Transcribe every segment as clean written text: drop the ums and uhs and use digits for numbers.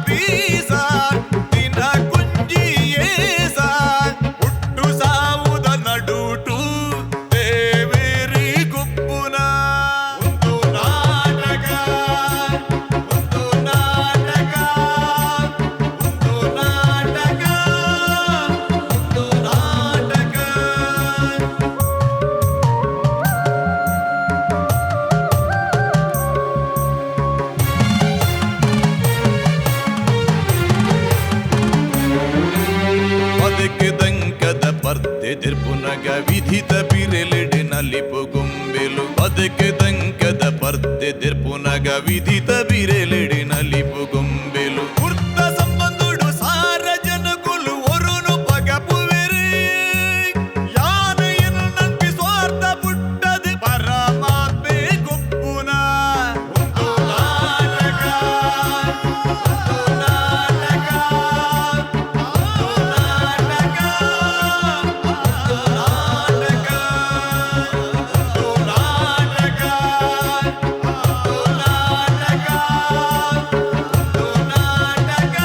ಪರದೀಸ ದಿನ ಕುಂಜಿ ಏಸ ಹುಟ್ಟು ಸಾವುದ ನಡುಟು ದೇವೇರಿ ಗುಪ್ಪುನ ಒಂದು ನಾಟಕ ಒಂದು ನಾಟಕ ಒಂದು ನಾಟಕ ಒಂದು ನಾಟಕ. ಬದುಕು ದಂಕದ ಪರ್ದೆ ದಿರ್ಪುನಗ ವಿಧಿತ ಬಿರೆಲೆಡೆ ನಲಿಪು ಗೊಂಬೆಲು. ಬದುಕು ದಂಕದ ಪರ್ದೆ ದಿರ್ಪುನಗ ವಿಧಿತ ಬಿರೆಲೆಡೆ ನಲಿಪು ಗೊಂಬೆಲು. ಕುರ್ತ ಸಂಬಂಧುಡು ಸಾರ ಜನಕುಲು ಒರುನು ಪಗಪುವೆರು. ಯಾನ ಎನ್ನು ನಂಬಿ ಸ್ವಾರ್ಥ ಪುಟ್ಟದು ಪರಮಾತ್ಮೆ ಗುಪ್ಪುನ ಒಂದು ನಾಟಕ ಒಂದು ನಾಟಕ ಒಂದು ನಾಟಕ ಒಂದು ನಾಟಕ ಒಂದು ನಾಟಕ ಒಂದು ನಾಟಕ ಒಂದು ನಾಟಕ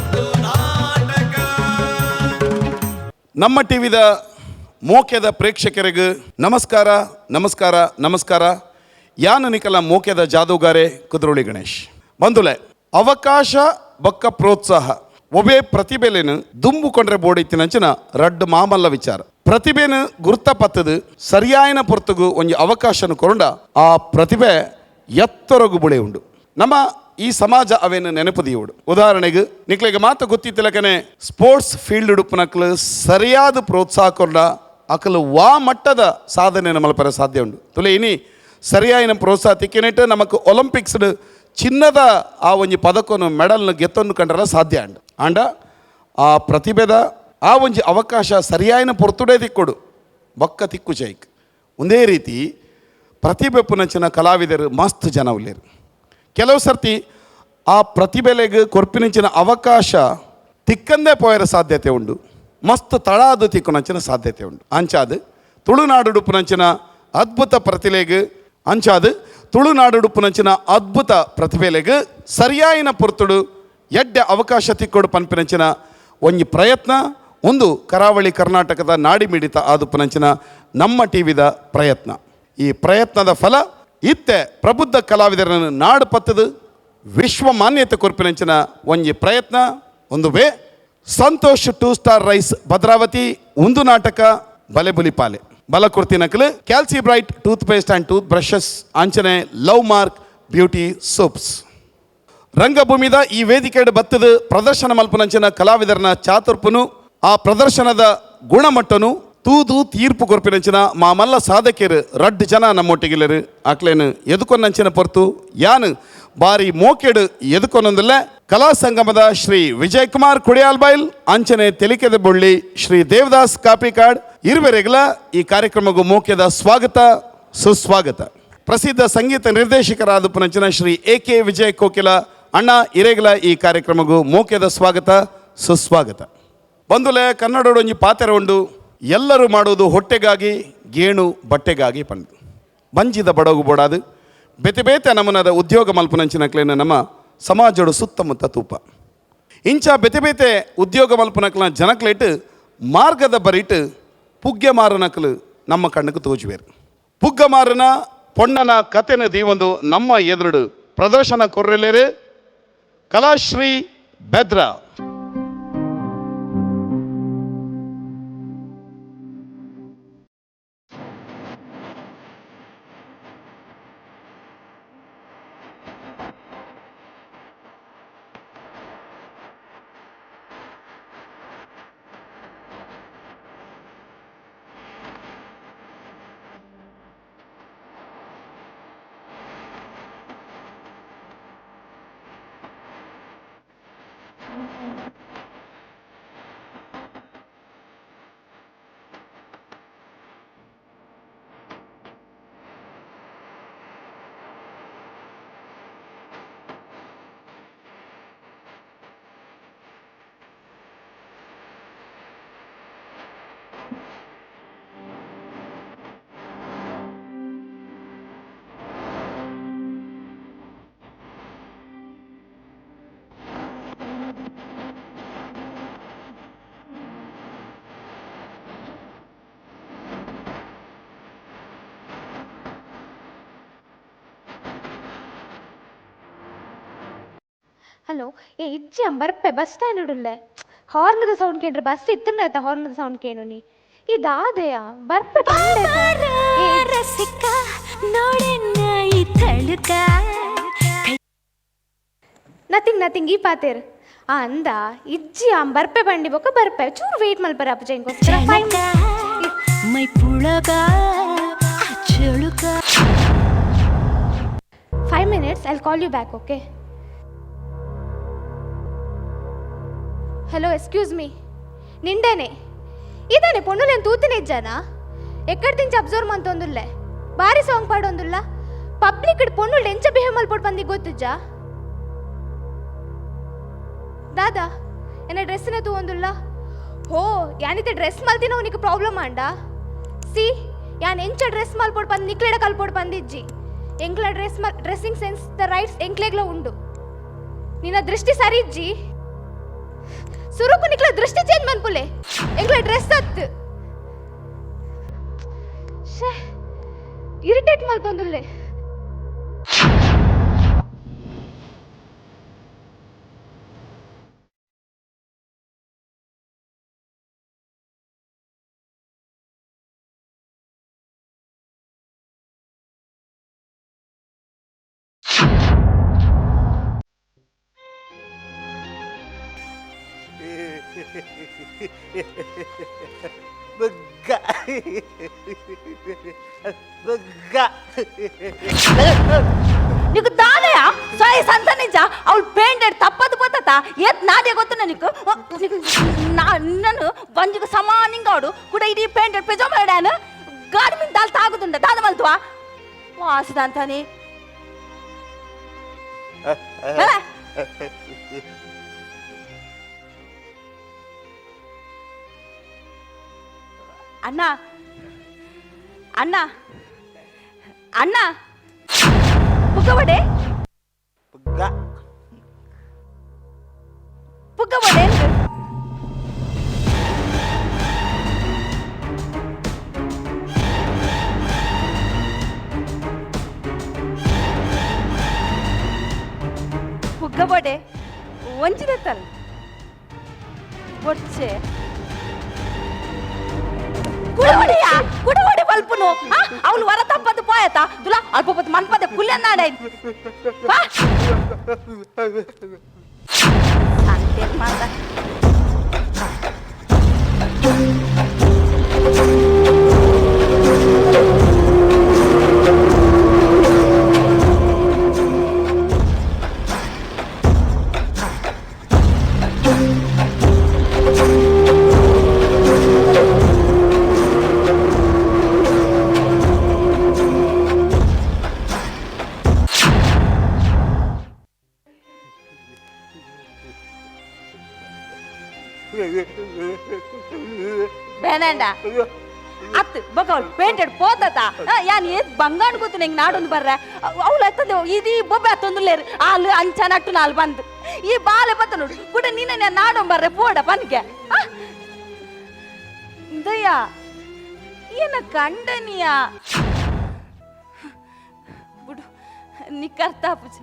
ಒಂದು ನಾಟಕ. ನಮ್ಮ ಟಿವಿದ ಮೋಕ್ಯದ ಪ್ರೇಕ್ಷಕರಿಗೆ ನಮಸ್ಕಾರ, ನಮಸ್ಕಾರ, ನಮಸ್ಕಾರ. ಯಾನ ನಿಕಲ ಮೋಕ್ಯದ ಜಾದೂಗಾರೆ ಕುದ್ರೋಳಿ ಗಣೇಶ್. ಬಂಧುಲೆ, ಅವಕಾಶ ಬೊಕ್ಕ ಪ್ರೋತ್ಸಾಹ ಒಬೇ ಪ್ರತಿಭೆಲೇನು ದುಂಬುಕೊಂಡ್ರೆ ಬೋಡಿತ್ತಿನಂಚಿನ ರಡ್ಡು ಮಾಮಲ್ಲ ವಿಚಾರ. ಪ್ರತಿಭೆನು ಗುರ್ತ ಪತ್ತದು ಸರಿಯಾಯನ ಪೊರ್ತುಗು ಒಂಜಿ ಅವಕಾಶನು ಕೊರಂಡ ಆ ಪ್ರತಿಭೆ ಎತ್ತರಗು ಬುಳೆ ಉಂಡು. ನಮ್ಮ ಈ ಸಮಾಜ ಅವೇನು ನೆನಪು ದಿಯೋಡು. ಉದಾಹರಣೆಗೆ ನಿಕ್ಲೆಗೆ ಮಾತು ಗೊತ್ತಿತ್ತಿಲಕನೆ ಸ್ಪೋರ್ಟ್ಸ್ ಫೀಲ್ಡ್ ಉಡುಪುನಕ್ಲು ಸರಿಯಾದ ಪ್ರೋತ್ಸಾಹ ಕೊರಡ ಅಕಲು ವಾ ಮಟ್ಟದ ಸಾಧನೆ ಮಲ್ಪರ ಸಾಧ್ಯ ಉಂಡು. ತುಲೆ ಇನಿ ಸರಿಯಾಯಿನ ಪ್ರೋತ್ಸಾಹ ತಿಕ್ಕಿನೆಟ್ಟು ನಮಕ್ ಒಲಿಂಪಿಕ್ಸ್ ಚಿನ್ನದ ಆ ಒಂಜಿ ಪದಕನು ಮೆಡಲ್ನ ಗೆತ್ತೊಂದು ಕಂಡ್ರಲ್ಲ ಸಾಧ್ಯ ಅಂಡ್. ಆಂಡ ಆ ಪ್ರತಿಭೆದ ಆ ಒಂಜಿ ಅವಕಾಶ ಸರಿಯಾಯಿನ ಪೊರ್ತುಡೇ ತಿಕ್ಕೊಡು ಬೊಕ್ಕ ತಿಕ್ಕು ಜೈಕ್. ಒಂದೇ ರೀತಿ ಪ್ರತಿಭೆ ಪುನಂಚಿನ ಕಲಾವಿದರು ಮಸ್ತ್ ಜನ ಉಲ್ಲೇರು. ಕೆಲವು ಸರ್ತಿ ಆ ಪ್ರತಿಭೆಲೆಗ್ ಕೊರ್ಪಿನಂಚಿನ ಅವಕಾಶ ತಿಕ್ಕಂದೇ ಪೋಯರ ಸಾಧ್ಯತೆ ಉಂಡು, ಮಸ್ತ್ ತಳಾದು ತಿಕ್ಕುನಂಚಿನ ಸಾಧ್ಯತೆ ಉಂಡು. ಅಂಚಾದ್ ತುಳುನಾಡುಡುಪ್ಪುನಂಚಿನ ಅದ್ಭುತ ಪ್ರತಿಲೆಗ್ ಅಂಚಾದ್ ತುಳುನಾಡುಡುಪ್ಪುನಂಚಿನ ಅದ್ಭುತ ಪ್ರತಿಭೆಲೆಗ್ ಸರಿಯಾಯಿನ ಪೊರ್ತುಡು ಎಡ್ಡೆ ಅವಕಾಶ ತಿಕ್ಕೊಡು ಪನ್ಪಿನಂಚಿನ ಒಂಜಿ ಪ್ರಯತ್ನ ಒಂದು ಕರಾವಳಿ ಕರ್ನಾಟಕದ ನಾಡಿಮಿಡಿತ ಆದುಪ್ಪುನಂಚಿನ ನಮ್ಮ ಟಿವಿದ ಪ್ರಯತ್ನ. ಈ ಪ್ರಯತ್ನದ ಫಲ ಇತ್ತೆ ಪ್ರಬುದ್ಧ ಕಲಾವಿದರನ್ನು ನಾಡು ಪತ್ತದು ವಿಶ್ವ ಮಾನ್ಯತೆ ಕೊರ್ಪಿನಂಚಿನ ಒಂಜಿ ಪ್ರಯತ್ನ. ಒಂದು ವೇ ಸಂತೋಷ್ 2 ಸ್ಟಾರ್ ರೈಸ್ ಭದ್ರಾವತಿ ಒಂದು ನಾಟಕ ಬಲೆಬುಲಿ ಪಾಲೆ ಬಲ ನಕಲು Calci Bright tooth paste and tooth brushes ಅಂಚನೆ ಲವ್ ಮಾರ್ಕ್ ಬ್ಯೂಟಿ ಸೋಪ್ಸ್. ರಂಗಭೂಮಿದ ಈ ವೇದಿಕೆಡ್ ಬತ್ತದ ಪ್ರದರ್ಶನ ಮಲ್ಪನಂಚಿನ ಕಲಾವಿದರನ ಚಾತುರ್ಪುನು ಆ ಪ್ರದರ್ಶನದ ಗುಣಮಟ್ಟನು ತೂದು ತೀರ್ಪು ಕೊರ್ಪಿನಂಚಿನ ಮಾಮಲ್ಲ ಸಾಧಕಿಯರು ರಡ್ಡು ಜನ ನಮ್ಮೊಟ್ಟಿಗಿಲ್ಲರು. ಆಕ್ಲೇನು ಎದುಕೊನ್ನಂಚಿನ ಪೊರ್ತು ಯಾನು ಬಾರಿ ಮೋಕೆಡು ಎದುಕೊನೊಂದಿಲ್ಲ. ಕಲಾ ಸಂಗಮದ ಶ್ರೀ ವಿಜಯ್ ಕುಮಾರ್ ಕುಡಿಯಾಲ್ಬೈಲ್ ಅಂಚನೆ ತೆಲಿಕೆದ ಬೊಳ್ಳಿ ಶ್ರೀ ದೇವದಾಸ್ ಕಾಪಿಕಾಡ್ ಇರುವೆರೆಗಲ ಈ ಕಾರ್ಯಕ್ರಮಕ್ಕೂ ಮೋಕೆದ ಸ್ವಾಗತ ಸುಸ್ವಾಗತ. ಪ್ರಸಿದ್ಧ ಸಂಗೀತ ನಿರ್ದೇಶಕರಾದ ಪುನಂಚಿನ ಶ್ರೀ ಎ ಕೆ ವಿಜಯ್ ಕೋಕಿಲ ಅಣ್ಣ ಇರೇಗಲ ಈ ಕಾರ್ಯಕ್ರಮಕ್ಕೂ ಮೋಕೆದ ಸ್ವಾಗತ ಸುಸ್ವಾಗತ. ಬಂದುಲೆ ಕನ್ನಡೊಂಜಿ ಪಾತೆರ ಉಂಡು, ಎಲ್ಲರೂ ಮಾಡುವುದು ಹೊಟ್ಟೆಗಾಗಿ ಗೇಣು ಬಟ್ಟೆಗಾಗಿ ಪಂಡು. ಬಂಜಿದ ಬಡಗು ಬೋಡಾದು ಬೇತೆ ಬೇತೆ ನಮನದ ಉದ್ಯೋಗ ಮಲ್ಪುನಂಚಿನಕ್ಲೇನ ನಮ್ಮ ಸಮಾಜಡು ಸುತ್ತಮುತ್ತ ತೂಪ. ಇಂಚ ಬೇತೆ ಬೇತೆ ಉದ್ಯೋಗ ಮಲ್ಪುನಕ್ಲ ಜನಕ್ಲೇಟ್ ಮಾರ್ಗದ ಬರಿಟ್ ಪುಗ್ಗೆ ಮಾರನಕ್ಲು ನಮ್ಮ ಕಣ್ಣಕ್ಕೆ ತೋಜುವೇರು. ಪುಗ್ಗ ಮಾರನ ಪೊಣ್ಣನ ಕತೆನ ದೀವೊಂದು ನಮ್ಮ ಎದುರುಡು ಪ್ರದರ್ಶನ ಕೊರ್ರೆಲೇರು ಕಲಾಶ್ರೀ ಬೆದ್ರ. Hello ಏ ಇಜ್ಜಿ ಬರ್ಪೆ ಬಸ್ ಸ್ಟ್ಯಾಂಡ್ ಉಡುಲ್ಲೆ ಹಾರ್ನದ ಸೌಂಡ್ ಕೇಂದ್ರ ಬಸ್ ಇತ್ತಂಡ ಹಾರ್ನದ ಸೌಂಡ್ ಕೇನು ನೀ ಇದಾದೆಯಾ ಬರ್ಪೆ ಪಂಡೆ. ರಸಿಕ ನೋಡೆನ್ನ ಈ ತಳುಕ. ನಥಿಂಗ್ ನಥಿಂಗ್ ಈ ಪಾತೇರ್ ಆ ಅಂದ ಇಜ್ಜಿ ಆಂ ಬರ್ಪೆ ಬಂಡಿ ಬೊಕ್ಕ ಬರ್ಪೆ ಚೂರು wait ಮಲ್ಪರ ಅಪ್ಪಜ ಇಂಕೋಸ್ಕರ five my ಪುಳಗ ಚಳುಕ. 5 minutes, I'll call you back, okay? Hello, excuse me. ನಿಂಡೇನೆ ಇದಾನೆ ಪೊಣ್ಣುಲೇನು ತೂತಿನ ಇಜ್ಜಾನ ಎಕ್ಕಡ್ ತಿಂಚ ಅಬ್ಸರ್ವ್ ಮಂತೊಂದುಲ್ಲೆ ಬಾರಿ ಸಾಂಗ್ ಪಾಡೊಂದುಲ್ಲ ಪಬ್ಲಿಕ್ ಪೊಣ್ಣುಲ್ ಎಂಚ ಬಿಹೇವ್ ಮಲ್ಪೊಡ್ ಬಂದಿ ಗೊತ್ತಿಜ್ಜ ದಾದಾ ಎನ್ನ ಡ್ರೆಸ್ನ ತೂವೊಂದುಲ್ಲ ಹೋ ಯಾನಿತೆ ಡ್ರೆಸ್ ಮಲ್ತಿನ ಅವನಿಗೆ ಪ್ರಾಬ್ಲಮ್ ಆಂಡ ಸಿ ಯಾನ್ ಎಂಚ ಡ್ರೆಸ್ ಮಲ್ಪೊಡ್ ಬಂದು ನಿಕ್ಲೆಡ ಕಲ್ಪೊಡ್ ಬಂದಿಜ್ಜಿ ಎಂಕ್ಲ ಡ್ರೆಸ್ ಮಲ್ dressing sense the rights ಎಂಕ್ಲೆಗ್ಲ ಉಂಡು ನಿನ್ನ ದೃಷ್ಟಿ ಸರಿ ಇಜ್ಜಿ ಸುರುಕು ನಿಕ್ಲ ದೃಷ್ಟಿ ಚೇಂಜ್ ಮನ್ಪುಲೆ ಎಂಕ್ಲ ಡ್ರೆಸ್ ಅತ್ತು ಶೇ ಇರಿಟೇಟ್ ಮಲ್ತೊಂದುಲ್ಲೆ. ಬಗ್ಗ ಬಗ್ಗ. నీకు దానయా సాయి సంత నిజ ಅವಳು ಪೇಂಟೆಡ್ ತಪ್ಪದು ಗೊತ್ತಾತ ಏತ್ ನಾದೇ ಗೊತ್ತು ನನಗೆ నీకు నా నన్ను ಬಂಜಿಗೆ ಸಮಾನಿಂಗ ಅವಡು ಕೂಡ ಇಡೀ ಪೇಂಟೆಡ್ ಪೆಜಾಮ ಡ್ಯಾನ್ ಗಾಡಿ ಮಿನ್ ದಾಲ್ ತಾಗುದುಂಡ ದಾದ ಮಲ್ತುವಾ ವಾಸಿದ ಅಂತಾನೆ. ಅಣ್ಣ ಅಣ್ಣ ಅಣ್ಣ ಪುಗ್ಗವಡೆ. ಬಗ್ಗ. ಪುಗ್ಗವಡೆ. ಪುಗ್ಗವಡೆ ಒಂಜಿದ ತಲ್ ಬೊಡ್ಚೆ ಕುಡವಡೆಯ ಕುಡವಡೆ ಬಲ್ಪುನು ಅವಳು ವರ ತಪ್ಪದು ಪೋಯತ ದುಲ ಅಲ್ಪ ಪೊತ್ತು ಮನ್ಪದೆ ಕುಲ್ಯನ್ನಾಡ ಮಾತ. ಬೇನಂಡ ಅತ್ ಬೊಕ ಅವಳು ಪೇಂಟೆಡ್ ಪೋತತ ಯಾನ್ ಏತ್ ಬಂಗಾಣ ಕೂತು ನಂಗೆ ನಾಡೊಂದು ಬರ್ರೆ ಅವಳು ಎತ್ತಂದೆ ಇದೀ ಬೊಬ್ಬೆ ಅತ್ತೊಂದುಲ್ಲೇರು ಆಲು ಅಂಚ ನಟ್ಟು ನಾಲ್ ಬಂದು ಈ ಬಾಲೆ ಬತ್ತ ನೋಡು ಕೂಡ ನೀನೆ ನಾಡೊಂದು ಬರ್ರೆ ಪೋಡ ಪನ್ಕೆ ದಯ್ಯ ಏನ ಕಂಡನಿಯ ಬಿಡು ನಿಕ್ಕರ್ಥ ಪುಜಿ.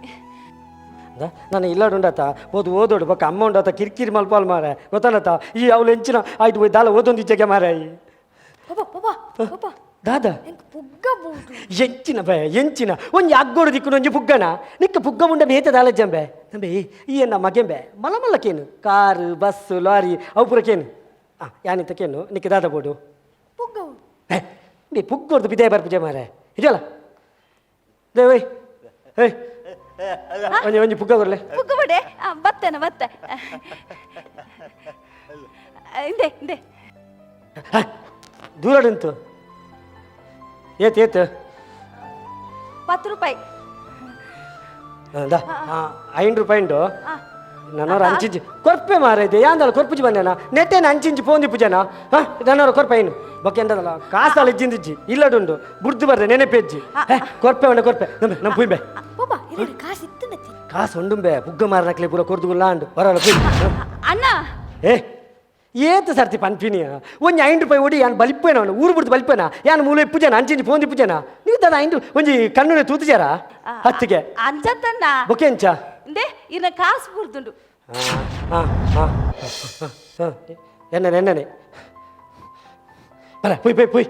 ನಾನು ಇಲ್ಲಾಡುಂಡತ ಓದು ಓದೋಡು ಬೊಕ್ಕ ಅಮ್ಮ ಉಂಡತ ಕಿರಿಕಿರಿ ಮಲ್ಪಾಲ್ ಮಾರೆ ಗೊತ್ತಲ್ಲತ ಈ ಅವಳು ಎಂಚಿನ ಆಯ್ತು ಹೋಯ್ ದಾಲ ಓದೊಂದು ಇಚ್ಛೆಗೆ ಮಾರೆ. ದಾದ ಎಂಚಿನ ಬೇ ಎಂಚಿನ ಒಂಜಿ ಅಗ್ಗೋಡು ದಿಕ್ಕುನು ಒಂಜಿ ಪುಗ್ಗನ ನಿಕ್ಕ ಪುಗ್ಗ ಮುಂಡ ಬೇತೆ ದಾಲ ಜಂಬೆ ನಂಬೆ ಈ ಎನ್ನ ಮಗೆಂಬೆ ಮಲ ಮಲ್ಲಕೇನು car bus lorry ಅವು ಪೂರಕೇನು ಆ ಯಾನಿತ್ತ ಕೇನು ನಿಕ್ಕ ದಾದ ಬೋಡು ಏ ಬೇ ಪುಗ್ಗೋಡ್ದು ಬಿದೆ ಬರ್ಪುಜೆ ಮಾರೆ ಇದೆಯಲ್ಲ ದೇವೈ ಏಯ್ ಒಂಜಿ ಒಂಜಿ ಪುಗ್ಗ ಕೊರ್ಲೆ. ಪುಗ್ಗ ಬಡೆ ಬತ್ತೇನ ಬತ್ತೆ ಇಂದೆ ಇಂದೆ. ದೂರಡುಂತು ಏತ್ ಏತ್. 10 ರೂಪಾಯಿ. 5 ರೂಪಾಯಿ ಉಂಟು ನನ್ನೋರು ಅಂಚಿಂಚಿ ಕೊರ್ಪೆ ಮಾರೈತೆ ಯಾಂದಲ್ಲ ಕೊರ್ಪುಜಿ ಬಂದೇನಾ ನೆಟ್ಟೇನ ಅಂಚಿಂಚಿ ಪೋಂದಿ ಪೂಜೆನಾ ಹಾಂ ನನ್ನೋರು ಕೊರ್ಪೆ ಏನು ಬೊಕ್ಕೆ ಎಂದಲ್ಲ ಕಾಸಾಲ ಇಜ್ಜಿಂದಿಜ್ಜಿ ಇಲ್ಲಡುಂಡು ಬುಡ್ದು ಬರ್ರೆ ನೆನಪೆಜ್ಜಿ ಕೊರ್ಪೆ ಉಂಡೆ ಕೊರ್ಪೆ ನಮ್ಮ ನಮ್ಮ ಪುಯ್ಬೆ ಕಾಸು ಉಂಡುಂಬೆ ಪುಗ್ಗ ಮಾರನಕ್ಲೆ ಪೂರ ಕೊರ್ದುಗುಲ್ಲ ಅಂಡು ಬರಲ್ಲ ಪುಯ್. ಅಣ್ಣ. ಏ ಏತ ಸರ್ತಿ ಪನ್ಪಿನಿಯ ಒಂಜಿ 5 ರೂಪಾಯಿ ಒಡಿ ಯಾನ್ ಬಲಿಪ್ಪೇನ ಅವನು ಊರು ಬಿಡ್ದು ಬಲಿಪ್ಪೇನ ಯಾನ್ ಮೂಲೆ ಪೂಜೆನ ಅಂಚಿಂಚಿ ಪೋಂದಿ ಪೂಜೆನ ನೀವು ದಾದ ಐಂಡು ಒಂಜಿ ಕಣ್ಣುನೆ ತೂತುಜಾರ ಹತ್ತಿಗೆ ಅಂಚತ್ತಣ್ಣ ಬೊಕೆ ಅಂಚ ಇಂದೆ ಇನ್ನ ಕಾಸು ಬುರ್ದುಂಡು. ಎನ್ನನೆ ಎನ್ನನೆ ಬಲ ಪುಯ್ ಪುಯ್ ಪುಯ್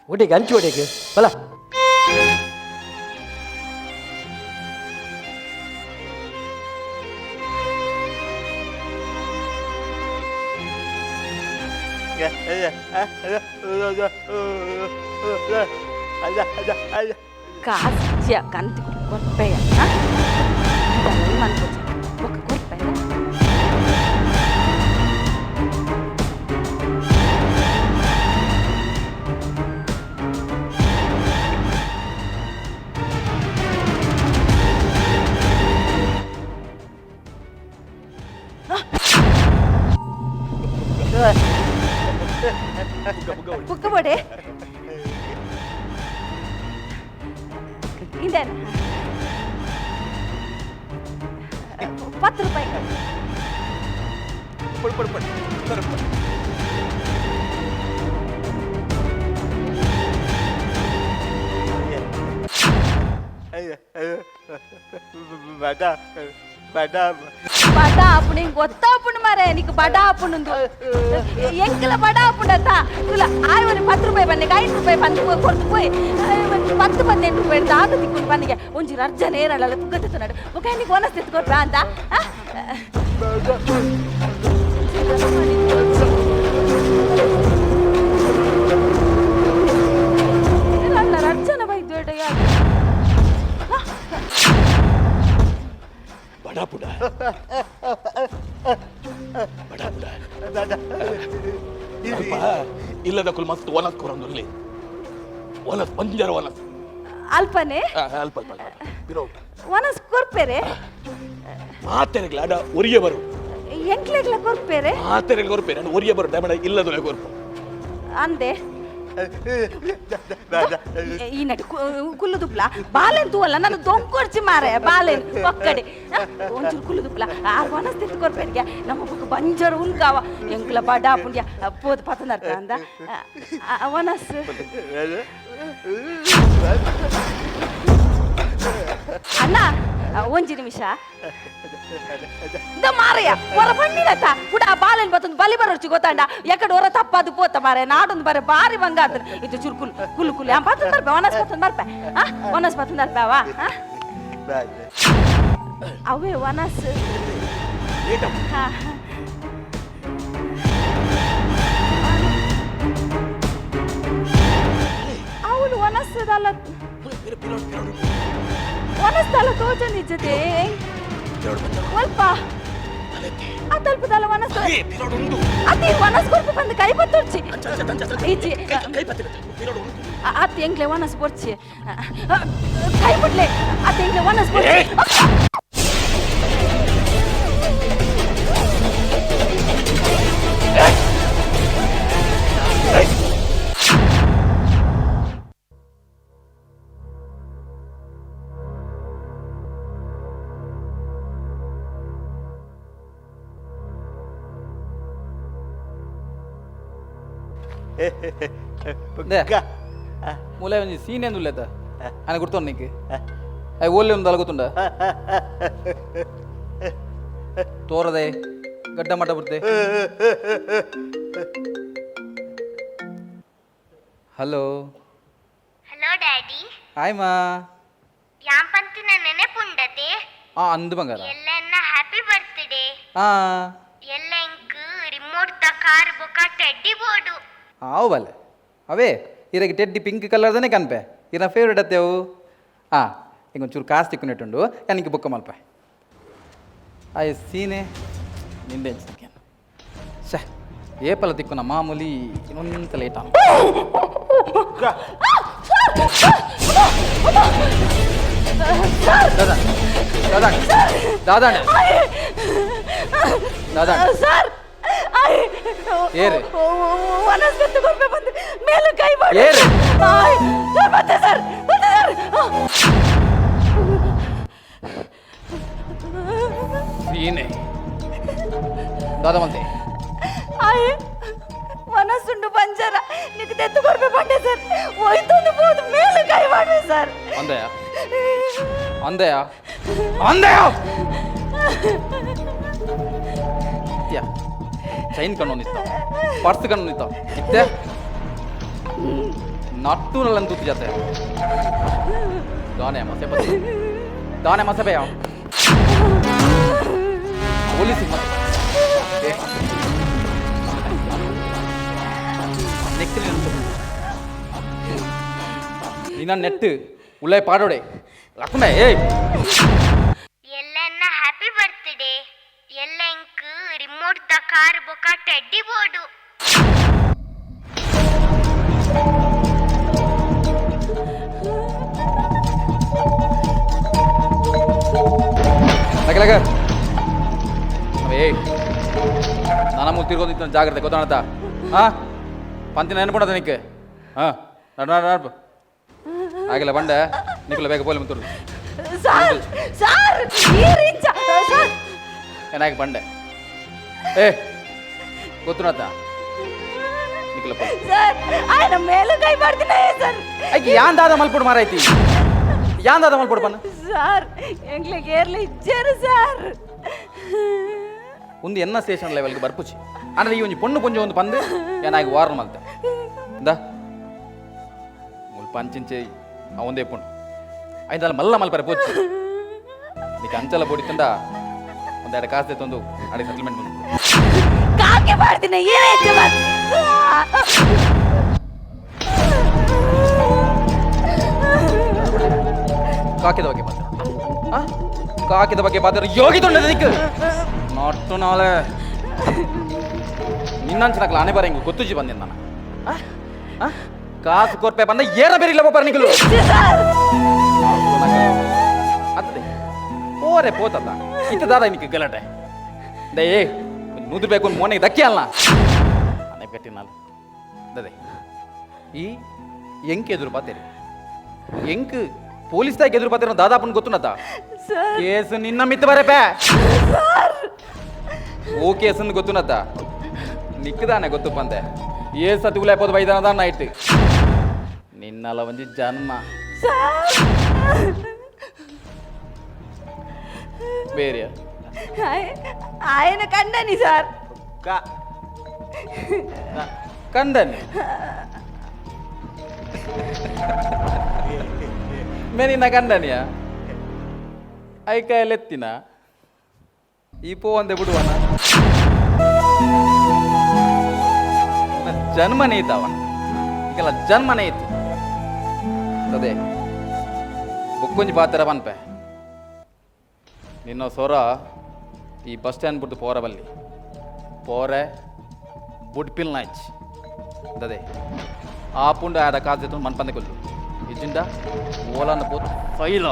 ಒಡೆಗೆ ಅಂಚು ಒಡೆಗೆ ಬಲ. ಕಾಸು ಕಂತಿ ಕೊರ್ಪೆಯ ಮನ್ಪೊಚ್ಚ ಒಕ್ಕ ಕೊರ್ಪೆಯ. ಬುಕ್ಕ ಬೋಡೆ ಇಂದೇನ 10 ರೂಪಾಯಿ. ಪಡು ಪಡು ಪಡು ಪಡು. ಬಡ ಬಡ ಬಡ ಆಪುಂಡು ಹಿಂಗೆ ಗೊತ್ತಾಪುಂಡು ಮಾರೆ ನೀకు ಬಡ ಆಪುಂಡು ಎಂಕಲ ಬಡ ಆಪುಂಡತ್ತ ಇಲ್ಲ ಆಯ್ ಒಂದು 10 ರೂಪಾಯಿ ಬನ್ನಿಗೆ 5 ರೂಪಾಯಿ ಬಂದು ಕೊಡ್ತು ಪೋಯ್ 10 15 ರೂಪಾಯಿ ದಾದ ತಿಕ್ಕೊಂಡು ಬನ್ನಿಗೆ ಒಂಜಿ ಅರ್ಜನ ಏರಲ್ಲ ಪುಗ್ಗತ್ತ ನಡು ಬೊಕ ನೀಕು ಒನಸ್ ಎತ್ಕೊಟ್ರ ಅಂತ. ಅರ್ಜನ ಬೈದು ಎಡೆಯ ಬಡ ಪುಡ ಬಡ ಪುಡ ಅಲ್ಪ ಇಲ್ಲದ ಕುಲ್ ಮಸ್ತ್ ಒನಸ್ ಕೊರಂದುರ್ಲಿ ಒನಸ್ ಪಂಜರ ಒನಸ್ ಅಲ್ಪನೆ ಅಲ್ಪ ಅಲ್ಪ ಅಲ್ಪ ಬಿರೋ ಒನಸ್ ಕೊರ್ಪೆರೆ ಮಾತೆರೆಗ್ಲ ಅಡ ಒರಿಯ ಬರು ಎಂಕ್ಲೆಗ್ಲ ಕೊರ್ಪೆರೆ ಮಾತೆರೆಗ್ಲ ಕೊರ್ಪೆರೆ ಅಡ ಒರಿಯ ಬರು ಡಮಡ ಇಲ್ಲದೊಲೆ ಕೊರ್ಪು ಅಂದೆ ಈ ನಟ ಕುಲ್ಲು ದುಪ್ಲ ಬಾಲೆನ್ ತೂವಲ್ಲ ನಾನು ದೊಂಕೊರ್ಚಿ ಮಾರೆ ಬಾಲೆನ್ ಒಕ್ಕಡೆ ಒಂಚೂರು ಕುಲ್ಲು ದುಪ್ಲ ಆರು ವನಸ್ ತೆತ್ತು ಕೊರ್ಪೆರಿಗೆ ನಮ್ಮ ಬೊಕ್ಕ ಬಂಜರು ಉನ್ಕಾವ ಎಂಕ್ಲ ಬಡ ಪುಂಡ್ಯ ಪೋದು ಪತನರ್ಪ ಅಂದ ವನಸ್ ಅಣ್ಣ ಒಂಜಿ ನಿಮಿಷ ಇಂದ ಮಾರಯ್ಯ ಹೊರ ಬಣ್ಣಿನತ್ತ ಕೂಡ ಬಾಲೆನ್ ಬತ್ತೊಂದು ಬಲಿ ಬರೋರ್ಚಿ ಗೊತ್ತಾಂಡ ಎಕಡೆ ಹೊರ ತಪ್ಪಾದು ಪೋತ ಮಾರೆ ನಾಡೊಂದು ಬಾರೆ ಬಾರಿ ಬಂಗ ಆತನ ಇದು ಚುರು ಕುಲ್ ಕುಲ್ಲು ಕುಲ್ಲು ಆ ಪತ್ತೊಂದು ಬರ್ಪೆ ಒನಸ್ ಪತ್ತೊಂದು ಬರ್ಪೆ ಆ ಒನಸ್ ಪತ್ತೊಂದು ಬರ್ಪೆ ಅವ ಅವೇ ಒನಸ್ ಹಾ ಅವಳು ಒನಸ್ಸದಲ್ಲ ಒನಸ್ತಲ್ಲ ತೋಚಂದಿಜ್ಜತೆ ಒಲ್ಪ ಆ ತಲುಪದಲ್ಲ ವನಸ್ ಅತಿ ವನಸ್ ಕೊರ್ಪು ಬಂದು ಕೈ ಬತ್ತೊರ್ಚಿ ಈಚಿ ಅತ್ ಎಂಗ್ಲೆ ವನಸ್ ಕೊರ್ಚಿ ಕೈ ಬಿಡ್ಲೆ ಅತ್ ಎಂಗ್ಲೆ ವನಸ್ ಕೊರ್ಚಿ. ಮೂಲೆ ಒಂಜಿ ಸೀನ್ ಏನು ఆయన గుర్తుంది నీకు అవి ఓళ్ళే ఉంది అలగుతుండ ತೋರದೆ ಗಡ್ಡ ಮಟ್ಟ ಬುರ್ತೆ. Hello hello daddy. ಹಾಯ್ ಮಾ. ಯಾಂಪಂತಿನ ನೆನೆಪುಂಡತೆ ಆ ಅಂದು ಬಂಗಾರ ಎಲ್ಲ ಎನ್ನ ಹ್ಯಾಪಿ ಬರ್ತ್ಡೇ. ಆ ಎಲ್ಲ ಇಂಕ್ ರಿಮೋಟ್ the car ಬೊಕ ಟೆಡ್ಡಿ ಬೋರ್ಡು. ಆವು ಬಲ್ಲೆ ಅವೇ ಇರಗೆ ಟೆಡ್ಡಿ ಪಿಂಕ್ ಕಲರ್ದನೇ ಕನ್ಪೆ ಇರ ಫೇವ್ರೇಟ್ ಅತ್ತೆವು. ಆ ಈಗ ಒಂಚೂರು ಕಾಸು ತಿಕ್ಕೊಂಡಿಟ್ಟುಂಡು ಯಾನಿಗೆ ಬುಕ್ಕ ಮಲ್ಪ ಆ ಸೀನೆ ನಿಂದೆ ಶೇ ಏಪಲ ತಿಕ್ಕುನ ಮಾಮೂಲಿ ಇನ್ನೊಂದು ಲೇಟ್ ದಾದಾ ದಾದಾ ದಾದಾಣ ದಾದಾ ಸರ್ ಏರಿ ವನಸ್ಪತಿ ಕೊರ್ಪೆ ಬಂದು ಮೇಲೆ ಕೈ ಮಾಡಿ ಏರಿ ಸರ್ ಮತ್ತೆ ಸರ್ ಮತ್ತೆ ಸರ್ ಸೀನೆ ದಾದಾ ಮಂತೆ ಆಯ್ ಮನಸ್ಸುಂಡು ಬಂಜಾರ నీకు తెత్తు కొర్పೆ ಬಂಡೆ ಸರ್ ಹೋಯ್ತೊಂದು పోదు ಮೇಲೆ ಕೈ ಮಾಡಿ ಸರ್ ಅಂದಯ ಅಂದಯ ಅಂದಯ. ಇತ್ಯ ಚೈನ್ ಕಣ್ಣೊಂದಿತ್ತ, ಪರ್ಸ್ ಕಣ್ಣೊಂದಿತ್ತ, ಇತ್ತೆ ನಟ್ಟು ನಲ್ಲನ್ ತೂತು ಜಾತೆ. ದಾನೆ ಮಸೆ ಪತ್ತಿ, ದಾನೆ ಮಸೆ ಬೇಯ ಪೊಲೀಸ್ ನಿನ್ನ ನೆಟ್ ಉಳ್ಳೆ ಪಾಡೋಡೆ ಲಕ್ಕುಂಡೆ. ಏಯ್ ಎಲ್ಲನ್ನ ಹ್ಯಾಪಿ ಬರ್ತ್ಡೇ. ಎಲ್ಲ ಇಂಕ್ ರಿಮೋಟ್ the car ಬೊಕ ಟೆಡ್ಡಿ ಬೋರ್ಡು. ಲಗ ಲಗ ಏಯ್, ನನ್ನ ಮೂರು ತಿರ್ಗೊಂದಿತ್ತು, ಜಾಗ್ರತೆ ಗೊತ್ತಾಣತ. ಹಾಂ, ಪಂತಿನ ನೆನಪುಂಡದ ನಿಕ್ಕೆ? ಹಾಂ, ನಡು ನಡು ನಡು. ಆಗಿಲ್ಲ ಬಂಡೆ ನಿಕ್ಕಲ್ಲ, ಬೇಗ ಪೋಲಿ ಮುತ್ತೂರು. ಸರ್ ಸರ್, ಈರಿಂಚ ಸರ್. ಏನಾಗಿ ಬಂಡೆ? ಏ ಗೊತ್ತುನತ ನಿಕ್ಕಲ್ಲ ಪೋಲಿ. ಸರ್, ಆಯ್ನ ಮೇಲೂ ಕೈ ಮಾಡ್ತೀನಿ ಸರ್. ಐಕಿ ಯಾನ್ ದಾದ ಮಲ್ಪುಡು ಮಾರಾಯ್ತಿ, ಯಾನ್ ದಾದ ಮಲ್ಪುಡು ಬನ್ನ. ಸರ್, ಎಂಗ್ಲಿಗೆ ಏರ್ಲಿ ಇಜ್ಜೇರು ಸರ್. ಒಂದು ಎನ್ನ ಸ್ಟೇಷನ್ ಲೆವೆಲ್ಗೆ ಬರ್ಪುಚಿ ಅಂದ್ರೆ ಈ ಒಂಜಿ ಪೊಣ್ಣು ಪೊಂಜು ಒಂದು ಪಂದು ಏನಾಗಿ ವಾರ್ನ್ ಮಲ್ತೆ ಇಂದ ಮುಲ್ ಪಂಚಿಂಚೆ ಆ ಒಂದೇ ಪೊಣ್ಣು ಐದಲ್ಲ ಮಲ್ಲ ಮಲ್ಪರೆ ಪೋಚಿ. ನೀಕ ಅಂಚಲ ಬೋಡಿ ತಂದ ಒಂದೆರಡು ಕಾಸು ತಂದು ಅಡಿ ಸೆಟಲ್ಮೆಂಟ್ ಬಂದು. ಕಾಕೆ ಮಾಡ್ತೀನಿ ಏನಾಯ್ತು? ಕಾಕಿದ ಬಗ್ಗೆ ಮಾತಾಡ, ಕಾಕಿದ ಬಗ್ಗೆ ಮಾತಾಡ ಯೋಗಿ ತೊಂಡ ನಿಕ್ ನಾಟು ನಾಳೆ ನಿನ್ನಂಚನಕ್ಲ ಆನೆ ಬಾರ ಹಿಂಗೆ ಗೊತ್ತುಜಿ ಬಂದಿನ ನಾನು. ಕಾಸು ಕೊರ್ಪೆ ಬಂದ ಏರ ಬೇರೆ ಇಲ್ಲ ಬಾರ ನಿಕಲು ಅತ್ತದೆ ಓರೆ ಪೋತಲ್ಲ ಇತ್ತ ದಾದ ನಿಕ್ ಗಲಾಟೆ ದೇ ನೂದು ಬೇಕು ಮೋನೆಗೆ ದಕ್ಕಿ ಅಲ್ಲ ಆನೆ ಕಟ್ಟಿನಾಲ ದದೆ. ಈ ಎಂಕ್ ಎದುರು ಬಾತೇರಿ, ಎಂಕ್ ಪೊಲೀಸ್ ತಾಯಿಗೆ ಎದುರು ಬಾತೇರ ದಾದಾಪನ್ ಗೊತ್ತುನತ ಕೇಸ್ ನಿನ್ನ ಮಿತ್ತ ಬರಪೆ ಓ ಕೇಸನ್ ಗೊತ್ತುನತ ನಿಕ್ಕದಾನೆ ಗೊತ್ತು ಬಂದೆ ಏ ಸತಿ ಉಲಾಯ್ಬೋದು ಬೈದಾನ ನೈಟ್ ನಿನ್ನಲ ಒಂಜಿ ಜನ್ಮ ಬೇರೆ. ఆయన ಕಂಡನಿ ಸರ್. ಕಂಡನಿ ಮೇನಿನ ಕಂಡನಿಯ ಐಕಾಯಲೆತ್ತಿನ ಈ ಪೋ ಒಂದೇ ಬಿಡುವನ ಜನ್ಮನೇ ಇದ್ದಾವ ಈಗೆಲ್ಲ ಜನ್ಮನೇ ಇತ್ತು ಅದೇ ಬೊಕ್ಕೊಂಜಿ ಪಾತ್ರ ಪನ್ಪೆ ನಿನ್ನ ಸೊರ ಈ ಬಸ್ ಸ್ಟ್ಯಾಂಡ್ ಬಿಟ್ಟು ಪೋರ ಬಲ್ಲಿ ಪೋರೆ ಬುಡ್ಪಿಲ್ ನಾಯ್ಚ್ ದದೆ ಆ ಪುಂಡ ಆಡ ಕಾಸು ಮನ್ಪಂದೆ ಕೊಲ್ಲು ಇಜ್ಜಿಂಡ ಓಲಾನ ಪೋತು ಫೈಲ.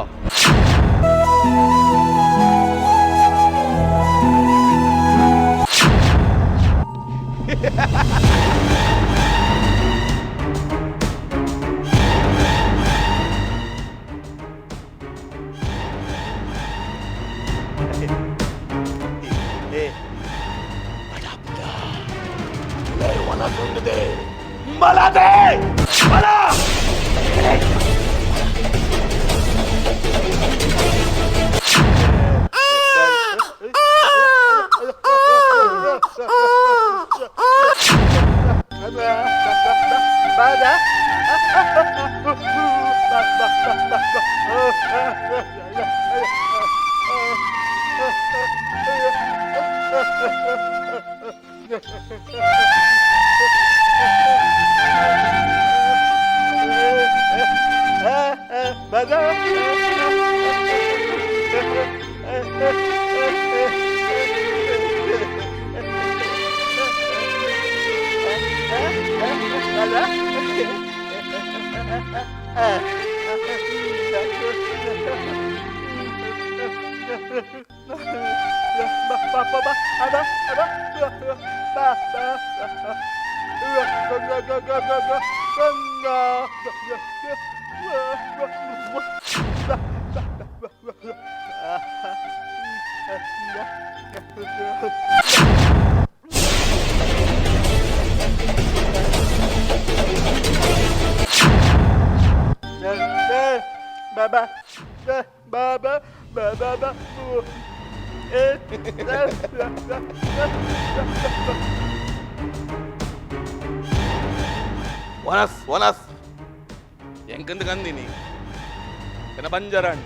ಮಲದೆ ಮಲ. ವನಸ್ ವನಸ್ ಎಂಕಂದು ಕಂದಿನಿ ಎನ್ನ ಬಂಜಾರಾಣ್.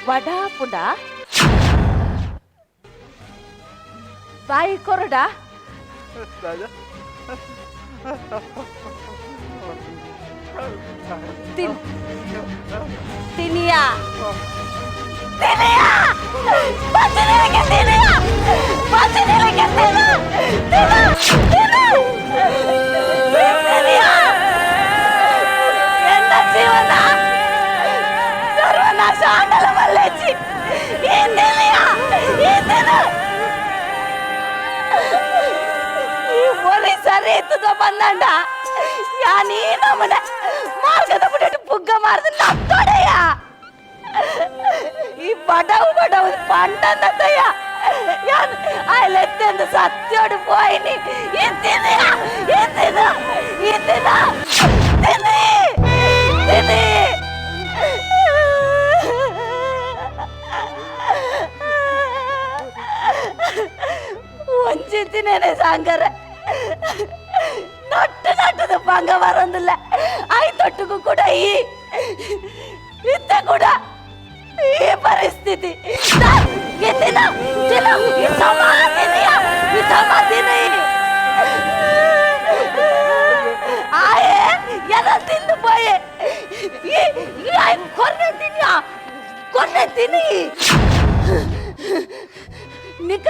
ವಡಾ ಪುಂಡ ಬಾಯಿ ಕೊರಡ ತಿನ್ ತಿನಿಯಾ ತಿನಿಯಾ ಬಚ್ಚನಿಗೆ ತಿನಿಯಾ ಬಚ್ಚನಿಗೆ ತಿನ್ನು ತಿನ್ನು ತಿನ್ನು ತಿನಿಯಾ. ಎನ್ನ ಜೀವನ ಸರ್ವನಾಶ ಆಂಡಲ ಮಲ್ಲೇಚಿ. ಈ ತಿನಿಯಾ ಈ ತಿನ್ನು. ಈ ಒರಿ ಸರಿ ಇತ್ತದ ಬಂದಂಡ ಯಾನೀ ನಮ್ಮನೆ ಮಾರ್ಗದ ಬಿಟ್ಟು ಪುಗ್ಗ ಮಾರ್ದು ನತ್ತೊಡೆಯ. ಈ ಬಡವು ಬಡವು ಪಂಡನ್ನತಯ್ಯ ಯಾನ್ ಆಯ್ಲೆತ್ತೆಂದು ಸತ್ಯೋಡು ಪೋಯಿನಿ. ಈ ತಿನಿಯ ಈ ತಿನ್ನು ಈ ತಿನ್ನು ತಿನ್ನಿ ತಿನ್ನಿ. ಒಂಜಿ ತಿನ್ನೇನೆ ಸಾಂಗರ ನಟ್ಟು ನಟ್ಟದ ಪಂಗ ಬರೋದಿಲ್ಲ. I ತೊಟ್ಟುಗೂ ಕೂಡ ಈ ಇತ್ತ ಕೂಡ ಈ ಪರಿಸ್ಥಿತಿ. ಈ ದಿನ ದಿನ ಈ ಸಮ ತಿನ್ನಿಯ ಈ ಸಮ ತಿನ್ನಿ. ಆಯೆ ಎಲ್ಲ ತಿಂದು ಪೋಯೆ. ಈ ಈ ಆಯ್ ಕೊರ್ನೆ ತಿನ್ನಿಯ ಕೊರ್ನೆ ತಿನ್ನಿ. ನಿಕ್ಕ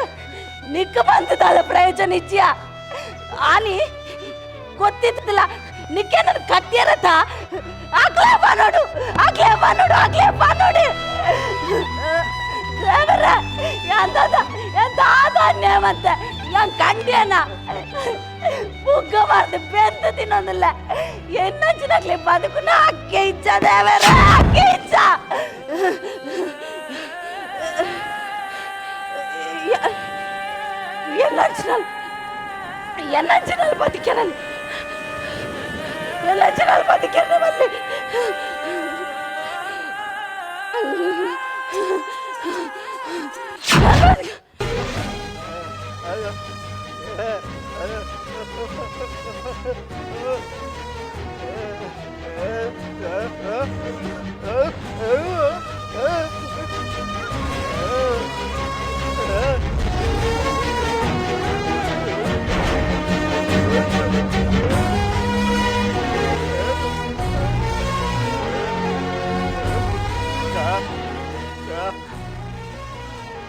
ನಿಕ್ಕ ಬಂತದಲ್ಲ ಪ್ರಯೋಜನ ಇಚ್ಚಿಯ ಆನಿ ಗೊತ್ತಿತ್ತಿಲ್ಲ. ನಿಕ್ಕೆ ನನ್ನ ಕತ್ತಿಯರತ್ತ ಆಗ್ಲೇ ಬಾ ನೋಡು ಆಗ್ಲೇ ಬಾ ನೋಡು ಆಗ್ಲೇ ಬಾ ನೋಡಿ. ದೇವರ ಎಂತದ ಎಂತ ಅನ್ಯಾಯ ಮತ್ತೆ ಯಾನ್ ಕಂಡೇನ ಬುಗ್ಗ ಮಾರ್ದು ಬೆಂದು ತಿನ್ನೋದಿಲ್ಲ. ಎನ್ನಂಚಿನಾಗ್ಲಿ ಬದುಕುನ ಅಕ್ಕೆ ಇಚ್ಛ ದೇವರ ಅಕ್ಕೆ ಇಚ್ಛ. ಎನ್ನಂಚಿನಲ್ಲಿ ಎನ್ನಂಚಿನಲ್ಲಿ ಬದುಕೇನಲ್ಲಿ ಎನ್ನಂಚಿನಲ್ಲಿ ಬದುಕೇನೆ ಬಲ್ಲಿ.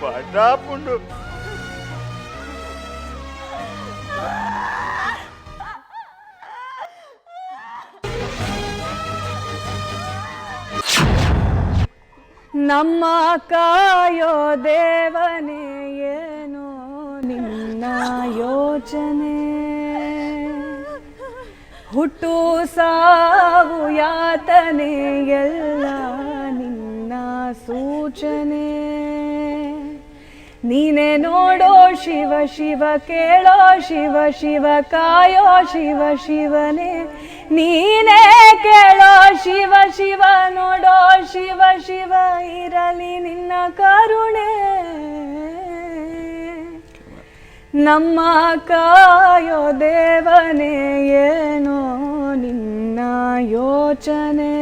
ಬಡಾಪುಂಡು. ನಮ್ಮ ಕಾಯೋ ದೇವನೇ ಏನೋ ನಿನ್ನ ಯೋಚನೆ, ಹುಟ್ಟು ಸಾವು ಯಾತನೆ ಎಲ್ಲ ನಿನ್ನ ಸೂಚನೆ. ನೀನೇ ನೋಡೋ ಶಿವ ಶಿವ, ಕೇಳೋ ಶಿವ ಶಿವ, ಕಾಯೋ ಶಿವ ಶಿವನೇ, ನೀನೇ ಕೇಳೋ ಶಿವ ಶಿವ, ನೋಡೋ ಶಿವ ಶಿವ, ಇರಲಿ ನಿನ್ನ ಕರುಣೆ. ನಮ್ಮ ಕಾಯೋ ದೇವನೇ ಏನೋ ನಿನ್ನ ಯೋಚನೆ,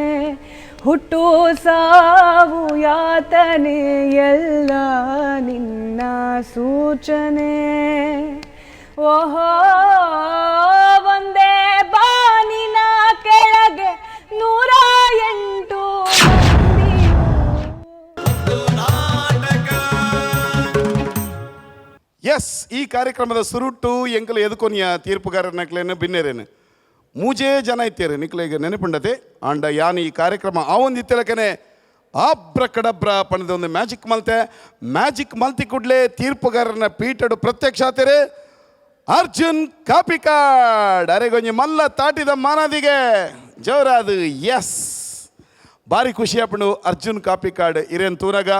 ಹುಟ್ಟು ಸಾವು ಯಾತನೆ ಎಲ್ಲ ನಿನ್ನ ಸೂಚನೆ. ಓಹೋ ಒಂದೇ ಬಾನಿನ ಕೆಳಗೆ 108 ಮಂದಿಯು. ನಾಟಕ. S, ಈ ಕಾರ್ಯಕ್ರಮದ ಸುರುಟು ಎಂಕಲು ಎದುಕೊನಿಯ ತೀರ್ಪುಗಾರನಕ್ಲೇನು ಬಿನ್ನೇರೇನು ಮೂಜೇ ಜನ ಇತ್ತೇರು ನಿಕ್ಲೆಗ್ ನೆನಪುಂಡತೆ. ಆಂಡ ಯಾನ್ ಈ ಕಾರ್ಯಕ್ರಮ ಆ ಒಂದು ಇತ್ತಲಕನೆ ಆಬ್ರ ಕಡಬ್ರ ಪಣದ ಒಂದು ಮ್ಯಾಜಿಕ್ ಮಲ್ತೆ. ಮ್ಯಾಜಿಕ್ ಮಲ್ತಿ ಕೂಡಲೇ ತೀರ್ಪುಗಾರನ ಪೀಠಡು ಪ್ರತ್ಯಕ್ಷ ಆತೇರೆ ಅರ್ಜುನ್ ಕಾಪಿಕಾಡ್. ಅರೆಗೊಂಜಿ ಮಲ್ಲ ತಾಟಿದ ಮಾನದಿಗೆ ಜೋರಾದು. ಎಸ್, ಭಾರಿ ಖುಷಿ ಆಪುಂಡು ಅರ್ಜುನ್ ಕಾಪಿಕಾಡ್ ಇರೇನ್ ತೂನಗ.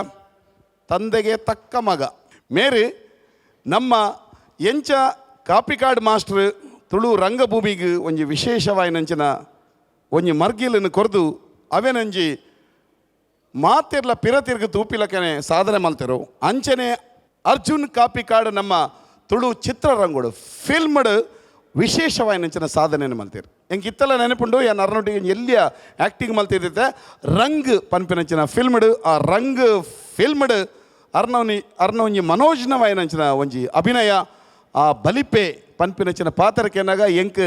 ತಂದೆಗೆ ತಕ್ಕ ಮಗ ಮೇರಿ. ನಮ್ಮ ಎಂಚ ಕಾಪಿಕಾಡ್ ಮಾಸ್ಟರ್ ತುಳು ರಂಗಭೂಮಿಗೆ ಒಂಜಿ ವಿಶೇಷವಾಯಿನಂಚಿನ ಒಂಜಿ ಮರ್ಗಿಲನ್ನು ಕೊರ್ದು ಅವೇನಂಜಿ ಮಾತಿರ್ಲ ಪಿರ ತಿರ್ಗು ತೂಪಿಲಕನೆ ಸಾಧನೆ ಮಲ್ತೆರು. ಅಂಚನೆ ಅರ್ಜುನ್ ಕಾಪಿಕಾಡ್ ನಮ್ಮ ತುಳು ಚಿತ್ರರಂಗೋಡು ಫಿಲ್ಮ್ಡ್ ವಿಶೇಷವಾಯಿನಂಚಿನ ಸಾಧನೆಯನ್ನು ಮಲ್ತೀರು. ಎಂಕ್ ಇತ್ತೆಲ್ಲ ನೆನಪುಂಡು, ಯಾನ್ ಅರ್ನೊಟ್ಟಿಗೆ ಎಲ್ಲಿಯ ಆ್ಯಕ್ಟಿಂಗ್ ಮಲ್ತಿದ್ದಿತ್ತೆ ರಂಗ್ ಪನ್ಪಿನಂಚಿನ ಫಿಲ್ಮ್ಡ್. ಆ ರಂಗ್ ಫಿಲ್ಮ್ಡ್ ಅರ್ನವನಿ ಅರ್ನ ಒಂಜಿ ಮನೋಜ್ನವಾಯಿನಂಚಿನ ಒಂಜಿ ಅಭಿನಯ, ಆ ಬಲಿಪೆ ಪನ್ಪಿನಂಚಿನ ಪಾತ್ರಕ್ಕೆನಾಗ ಎಂಕ್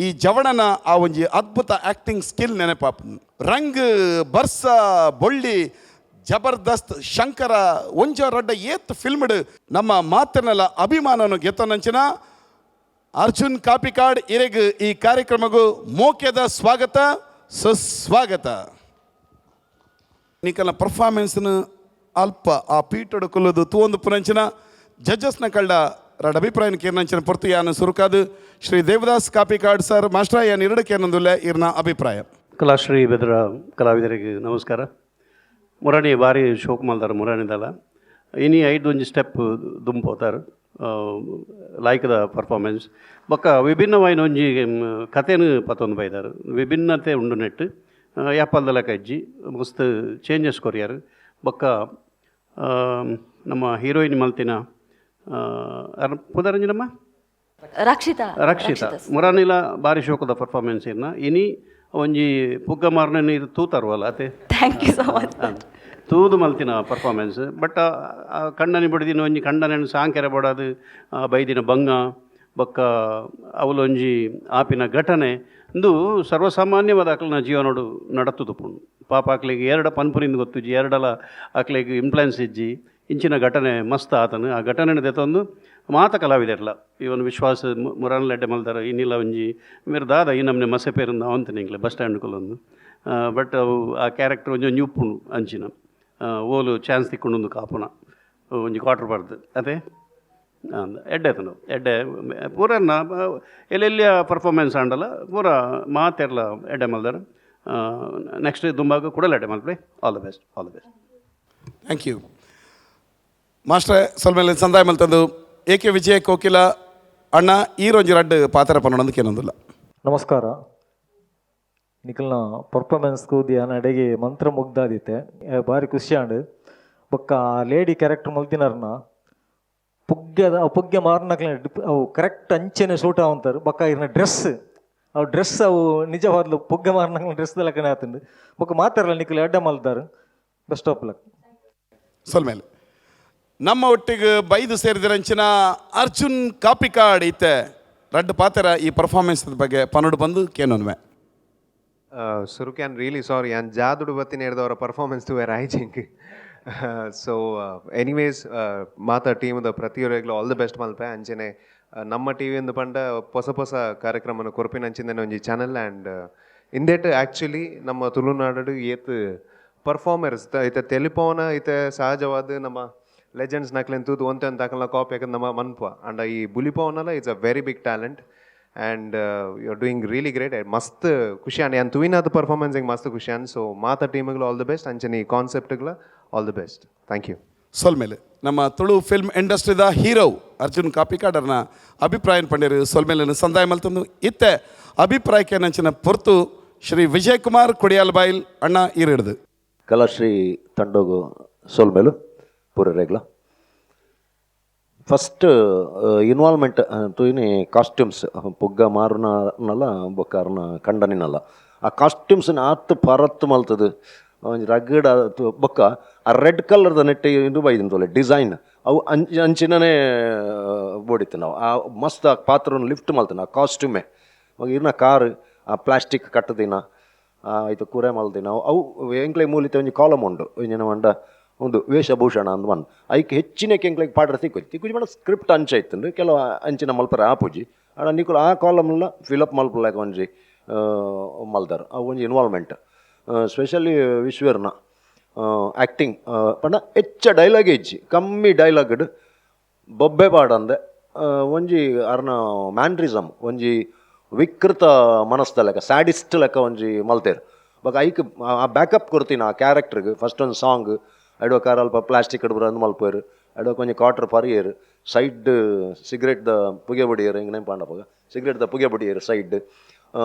ಈ ಜವಣನ ಆ ಒಂಜಿ ಅದ್ಭುತ ಆ್ಯಕ್ಟಿಂಗ್ ಸ್ಕಿಲ್ ನೆನಪಾಪ್. ರಂಗ್, ಬರ್ಸ, ಬೊಳ್ಳಿ, ಜಬರ್ದಸ್ತ್, ಶಂಕರ, ಒಂಜ ರಡ್ಡ ಏತ್ ಫಿಲ್ಮ್ಡ್ ನಮ್ಮ ಮಾತನೆಲ್ಲ ಅಭಿಮಾನನು ಗೆತ್ತನಂಚಿನ ಅರ್ಜುನ್ ಕಾಪಿಕಾಡ್ ಇರೆಗ್ ಈ ಕಾರ್ಯಕ್ರಮಗೂ ಮೋಕ್ಯದ ಸ್ವಾಗತ, ಸುಸ್ವಾಗತ. ನಿಕಲ್ನ ಪರ್ಫಾರ್ಮೆನ್ಸ್ನ ಅಲ್ಪ ಆ ಪೀಠಡು ಕುಲ್ಲದು ತೂವೊಂದು ಪುನಂಚಿನ ಜಡ್ಜಸ್ನ ಕಳ್ಳ ರಡ್ ಅಭಿಪ್ರಾಯನ ಕೇರ್ನಂಚಿನ ಪೊರ್ತು ಯಾನು ಸುರುಕಾದು ಶ್ರೀ ದೇವದಾಸ್ ಕಾಪಿಕಾಡ್ ಸರ್ ಮಾಸ್ಟರ್ ಯಾನ್ ಎರಡು ಕೇರ್ನಂದುಲ್ಲ ಇರ್ನ ಅಭಿಪ್ರಾಯ. ಕಲಾಶ್ರೀ ಬೆದರ ಕಲಾವಿದರಿಗೆ ನಮಸ್ಕಾರ. ಮುರಾಣಿ ಭಾರಿ ಶೋಕ್ ಮಲ್ದಾರ ಮುರಾಣಿದಲ್ಲ. ಇನಿ ಐದು ಒಂಜಿ ಸ್ಟೆಪ್ ದುಂಪೋತಾರ ಲಾಯ್ಕದ ಪರ್ಫಾರ್ಮೆನ್ಸ್. ಬೊಕ್ಕ ವಿಭಿನ್ನವಾಯಿನ ಒಂಜಿ ಕಥೆನು ಪತ್ತೊಂದು ಬೈದಾರು. ವಿಭಿನ್ನತೆ ಉಂಡು ನೆಟ್ಟು ಯಾಪಲ್ದಲ ಕಜ್ಜಿ ಮಸ್ತ್ ಚೇಂಜಸ್ ಕೊರಿಯಾರು. ಬೊಕ್ಕ ನಮ್ಮ ಹೀರೋಯಿನ್ ಮಲ್ತಿನ ಪುದರಂಜನಮ್ಮ ರಕ್ಷಿತಾ. ರಕ್ಷಿತಾ ಮುರಾನಿಲ ಬಾರಿ ಶೋಕದ ಪರ್ಫಾರ್ಮೆನ್ಸ್ ಇನ್ನ. ಇನಿ ಒಂಜಿ ಪುಗ್ಗ ಮಾರ್ನ ನೀರು ತೂತಾರವಲ್ಲ ಅತೆ. Thank you so much. ತೂದು ಮಲ್ತಿನ ಪರ್ಫಾರ್ಮೆನ್ಸ್. ಬಟ್ ಕಣ್ಣನಿ ಬಡಿದಿನ ಒಂಜಿ ಕಂಡನ ಸಾಂಕೆರೆ ಬಡದು ಬೈದಿನ ಬಂಗ ಬೊಕ್ಕ ಅವಲೊಂಜಿ ಆಪಿನ ಘಟನೆ ಇಂದು ಸರ್ವಸಾಮಾನ್ಯವಾದ ಅಕ್ಲನ ಜೀವನೋಡು ನಡತುದು ಪುಂಡು. ಪಾಪ ಅಕ್ಲಿಗೆ ಎರಡ ಪನ್ಪುನಿಂದ ಗೊತ್ತುಜಿ, ಎರಡಲ ಅಕ್ಲಿಗೆ ಇಂಪ್ಲುಯೆನ್ಸ್ ಇಜ್ಜಿ. ಇಂಚಿನ ಘಟನೆ ಮಸ್ತ್ ಆತನು. ಆ ಘಟನೆ ದೆತ್ತೊಂದು ಮಾತ ಕಲಾವಿದರ್ಲ ಇವನ್ ವಿಶ್ವಾಸ ಮುರಾನ್ ಲೆಡ್ಡೆ ಮಲ್ದಾರ. ಇನ್ನಿಲ್ಲ ಒಂಜಿ ಮೇರ್ ದಾದ ಈ ನಮ್ಮನೆ ಮಸೆ ಪೇರಿಂದ ಅವಂತನೆ ಇಂಗ್ಲೆ ಬಸ್ ಸ್ಟ್ಯಾಂಡ್ ಕೊಲೊಂದು. ಬಟ್ ಅವು ಆ ಕ್ಯಾರೆಕ್ಟರ್ ಒಂಜಿ ಒಂಜಿ ಉಪ್ಪುಂಡು ಅಂಚಿನ ಓಲು ಚಾನ್ಸ್ ತಿಕ್ಕೊಂಡು ಕಾಪುನ ಒಂಜಿ ಕ್ವಾರ್ಟರ್ ಬರ್ದು ಅದೇ ಎಡ್ಡೆ ಆತನು ಎಡ್ಡೆ ಪೂರನ್ನ ಎಲ್ಲೆಲ್ಲಿಯ ಪರ್ಫಾರ್ಮೆನ್ಸ್ ಆಂಡಲ ಪೂರ ಮಾತೆರ್ಲ ಎಡ್ಡೆ ಮಲ್ದಾರ. ನೆಕ್ಸ್ಟ್ ದುಂಬಾಗ ಕೂಡಲ ಎಡ್ಡೆ ಮಲ್ಪೆ. All the best, all the best. Thank you ಮಾಸ್ಟ್ರೆ. ಸ್ವಲ್ಪ ಸಂದಾಯ ಮಲ್ತಂದು ಎ ಕೆ ವಿಜಯ ಕೋಕಿಲ ಅಣ್ಣ ಈ ರೊಂಜಿ ರಡ್ಡು ಪಾತ್ರ ಪನ್ನೊಂದು ಕೇನೊಂದಿಲ್ಲ. ನಮಸ್ಕಾರ. ನಿಖಲ್ನ ಪರ್ಫಾರ್ಮೆನ್ಸ್ ಕೂದಿ ಅಡೆಗೆ ಮಂತ್ರ ಮುಗ್ದಾದಿತ್ತೆ, ಭಾರಿ ಖುಷಿ ಆಂಡ್. ಬೊಕ್ಕ ಲೇಡಿ ಕ್ಯಾರೆಕ್ಟರ್ ಮಲ್ತಿನಾರ್ನ ಪುಗ್ಗದ ಪುಗ್ಗೆ ಮಾರ್ನಕ್ಲೆ ಅವು ಕರೆಕ್ಟ್ ಅಂಚೆನೆ ಸೂಟ್ ಆವಂತಾರು. ಬೊಕ್ಕ ಇರ್ನ ಡ್ರೆಸ್, ಅವು ಡ್ರೆಸ್ ಅವು ನಿಜವಾದ್ಲು ಪುಗ್ಗೆ ಮಾರ್ನಕ್ಲೆ ಡ್ರೆಸ್ ಲೆಕ್ಕನೆ ಆತುಂಡು. ಬೊಕ್ಕ ಮಾತಾರಲ್ಲ ನಿಖಲ್ ಎಡ್ಡೆ ಮಲ್ತಾರು. Best of luck. ಸೊಲ್ಮೇಲೆ ನಮ್ಮ ಒಟ್ಟಿಗೆ ಬೈದು ಸೇರಿದಿರಂಚಿನ ಅರ್ಜುನ್ ಕಾಪಿಕಾಡ್ ಇತ್ತೆ ರಡ್ಡು ಪಾತ್ರ ಈ ಪರ್ಫಾರ್ಮೆನ್ಸ್ ಬಗ್ಗೆ ಪನ್ನಡು ಬಂದು ಕೇನೊನ್ವೆ. ಸುರುಕ್ ಯಾನ್ ರಿಯಲಿ ಸಾರಿ, ಯಾನ್ ಜಾದುಡು ಬತ್ತಿನ ಅವರ ಪರ್ಫಾರ್ಮೆನ್ಸ್ ತೂವೆರ್ ಆಯ್ಜಿಂಗ್. ಸೊ ಎನಿವೇಸ್, ಮಾತ ಟೀಮ್ದ ಪ್ರತಿಯೊರಿಗ್ಲೂ all the best ಮಲ್ಪೆ. ಅಂಚೆನೆ ನಮ್ಮ ಟಿ ವಿ ಪಂಡ ಹೊಸ ಹೊಸ ಕಾರ್ಯಕ್ರಮನ ಕೊರ್ಪಿನ ಅಂಚಿಂದನೆ ಒಂಜಿ ಚಾನಲ್. ಆ್ಯಂಡ್ ಇಂದೇಟ್ ಆ್ಯಕ್ಚುಲಿ ನಮ್ಮ ತುಳುನಾಡು ಏತ್ ಪರ್ಫಾರ್ಮರ್ಸ್ ಇತ್ತೆ ತೆಲಿಪೋನ ಇತ್ತೆ ಸಹಜವಾದ ನಮ್ಮ ಲೆಜೆಂಡ್ಸ್ ನಕ್ಲೆನ್ ತೂದು ಒಂತೆ ಒಂತೆ ಅಕಲ್ನ ಕಾಪಿ ಯಾಕಂದ್ರೆ ನಮ್ಮ ಮನ್ಪ ಅಂಡ್ ಈ ಬುಲಿಪವನಲ್ಲ it's a very big talent and you are doing really great. ಮಸ್ತ್ ಖುಷಿ ಆಂಡ್ ಯಾನ್ ತೂಯಿನಾದ ಪರ್ಫಾರ್ಮೆನ್ಸ್ ಮಸ್ತ್ ಖುಷಿ ಆಂಡ್. ಸೊ ಮಾತ ಟೀಮ್ಗಳು all the best, ಅಂಚನೆ ಈ ಕಾನ್ಸೆಪ್ಟ್ಗಳ all the best. Thank you. ಸೊಲ್ಮೇಲೆ ನಮ್ಮ ತುಳು ಫಿಲ್ಮ್ ಇಂಡಸ್ಟ್ರಿದ ಹೀರೋ ಅರ್ಜುನ್ ಕಾಪಿಕಾಡರ್ನ ಅಭಿಪ್ರಾಯ ಪಂಡೇರು. ಸೊಲ್ಮೇಲೆ ಸಂದಾಯ ಮಲ್ತಂದು ಇತ್ತೆ ಅಭಿಪ್ರಾಯಕ್ಕೆ ನಂಚಿನ ಪೊರ್ತು ಶ್ರೀ ವಿಜಯ್ ಕುಮಾರ್ ಕೊಡಿಯಾಲ್ ಬಾಯಿಲ್ ಅಣ್ಣ ಈರಿಡ್ದು. ಕಲಾಶ್ರೀ ತಂಡೋಗು ಸೊಲ್ಮೇಲು ಪೂರ ಫಸ್ಟ್ ಇನ್ವಾಲ್ವ್ಮೆಂಟ್ ತೂಯಿನಿ ಕಾಸ್ಟ್ಯೂಮ್ಸ್ ಪುಗ್ಗ ಮಾರುನಲ್ಲ ಬೊಕ್ಕ ಅರ್ನ ಕಂಡನಿನಲ್ಲ ಆ ಕಾಸ್ಟ್ಯೂಮ್ಸ್ನ ಆತ್ ಪರತ್ತು ಮಲ್ತದು ಒಂಜಿ ರಗಡ್ ಬೊಕ್ಕ ಆ ರೆಡ್ ಕಲರ್ದ ನೆಟ್ಟಿ ಇಂದು ಬೈದಿನ ತೋಲೆ ಡಿಸೈನ್ ಅವು ಅಂಚಿನನೇ ಬೋಡಿತ್ತು. ನಾವು ಆ ಮಸ್ತ್ ಆ ಪಾತ್ರನ ಲಿಫ್ಟ್ ಮಲ್ತನ ಆ ಕಾಸ್ಟ್ಯೂಮೇ. ಇರ್ನ ಕಾರ್ ಆ ಪ್ಲಾಸ್ಟಿಕ್ ಕಟ್ಟದಿನ ಆಯ್ತು ಕೂರೆ ಮಲ್ದಿನ ಅವು ಎಂಕ್ಲೆ ಮೂಲಿತ ಒಂಜಿ ಕಾಲಮ್ ಉಂಡು. ಒಂಜಿನ ಮಂಡ ಒಂದು ವೇಷಭೂಷಣ ಅಂದ್ ಒನ್ ಐಕ್ ಹೆಚ್ಚಿನ ಎಂಕ್ಲೆಗ್ ಪಾಡ್ರ ತಿಕ್ಕುಜಿ ತಿಕ್ಕುಜಿ ಪಂಡ ಸ್ಕ್ರಿಪ್ಟ್ ಅಂಚ ಇತ್ತುಂಡು ಕೆಲವು ಅಂಚಿನ ಮಲ್ಪರೆ ಆಪುಜಿ. ಆಂಡ ನಿಕುಲು ಆ ಕಾಲಮ್ಲ ಫಿಲಪ್ ಮಲ್ಪುಲೆಕ ಒಂಜಿ ಮಲ್ದರ್ ಅವು ಒಂಜಿ ಇನ್ವಾಲ್ವ್ಮೆಂಟ್ ಸ್ಪೆಷಲಿ ವಿಶ್ವೇರ್ನ ಆ್ಯಕ್ಟಿಂಗ್ ಪಂಡ ಹೆಚ್ಚ ಡೈಲಾಗ್ ಇಜ್ಜಿ ಕಮ್ಮಿ ಡೈಲಾಗ್ಡ್ ಬೊಬ್ಬೆ ಪಾಡಂದೆ ಒಂಜಿ ಅರ್ನ ಮ್ಯಾನ್ರಿಸಮ್ ಒಂಜಿ ವಿಕೃತ ಮನಸ್ದ ಲೆಕ್ಕ ಸ್ಯಾಡಿಸ್ಟ್ ಲೆಕ್ಕ ಒಂಜಿ ಮಲ್ತೇರ್. ಬೊಕ ಐಕ್ ಆ ಬ್ಯಾಕಪ್ ಕೊರ್ತಿನ ಆ ಕ್ಯಾರೆಕ್ಟರ್ಗೆ ಫಸ್ಟ್ ಒಂದು ಸಾಂಗ್ ಐಡೋ ಕಾರ್ ಅಲ್ಪ ಪ್ಲಾಸ್ಟಿಕ್ ಅಂದ್ ಮಲ್ಪೇರು ಐಡೋ ಒಂಜಿ ಕ್ವಾರ್ಟರ್ ಪರಿಯೇರು ಸೈಡ್ ಸಿಗರೇಟ್ ದ ಪುಗೆ ಬಡಿಯರು ಹಿಂಗೆ ನೆನಪಾಂಡಪಗ ಸಿಗರೇಟ್ ದ ಪುಗೆ ಬಡಿಯರು ಸೈಡ್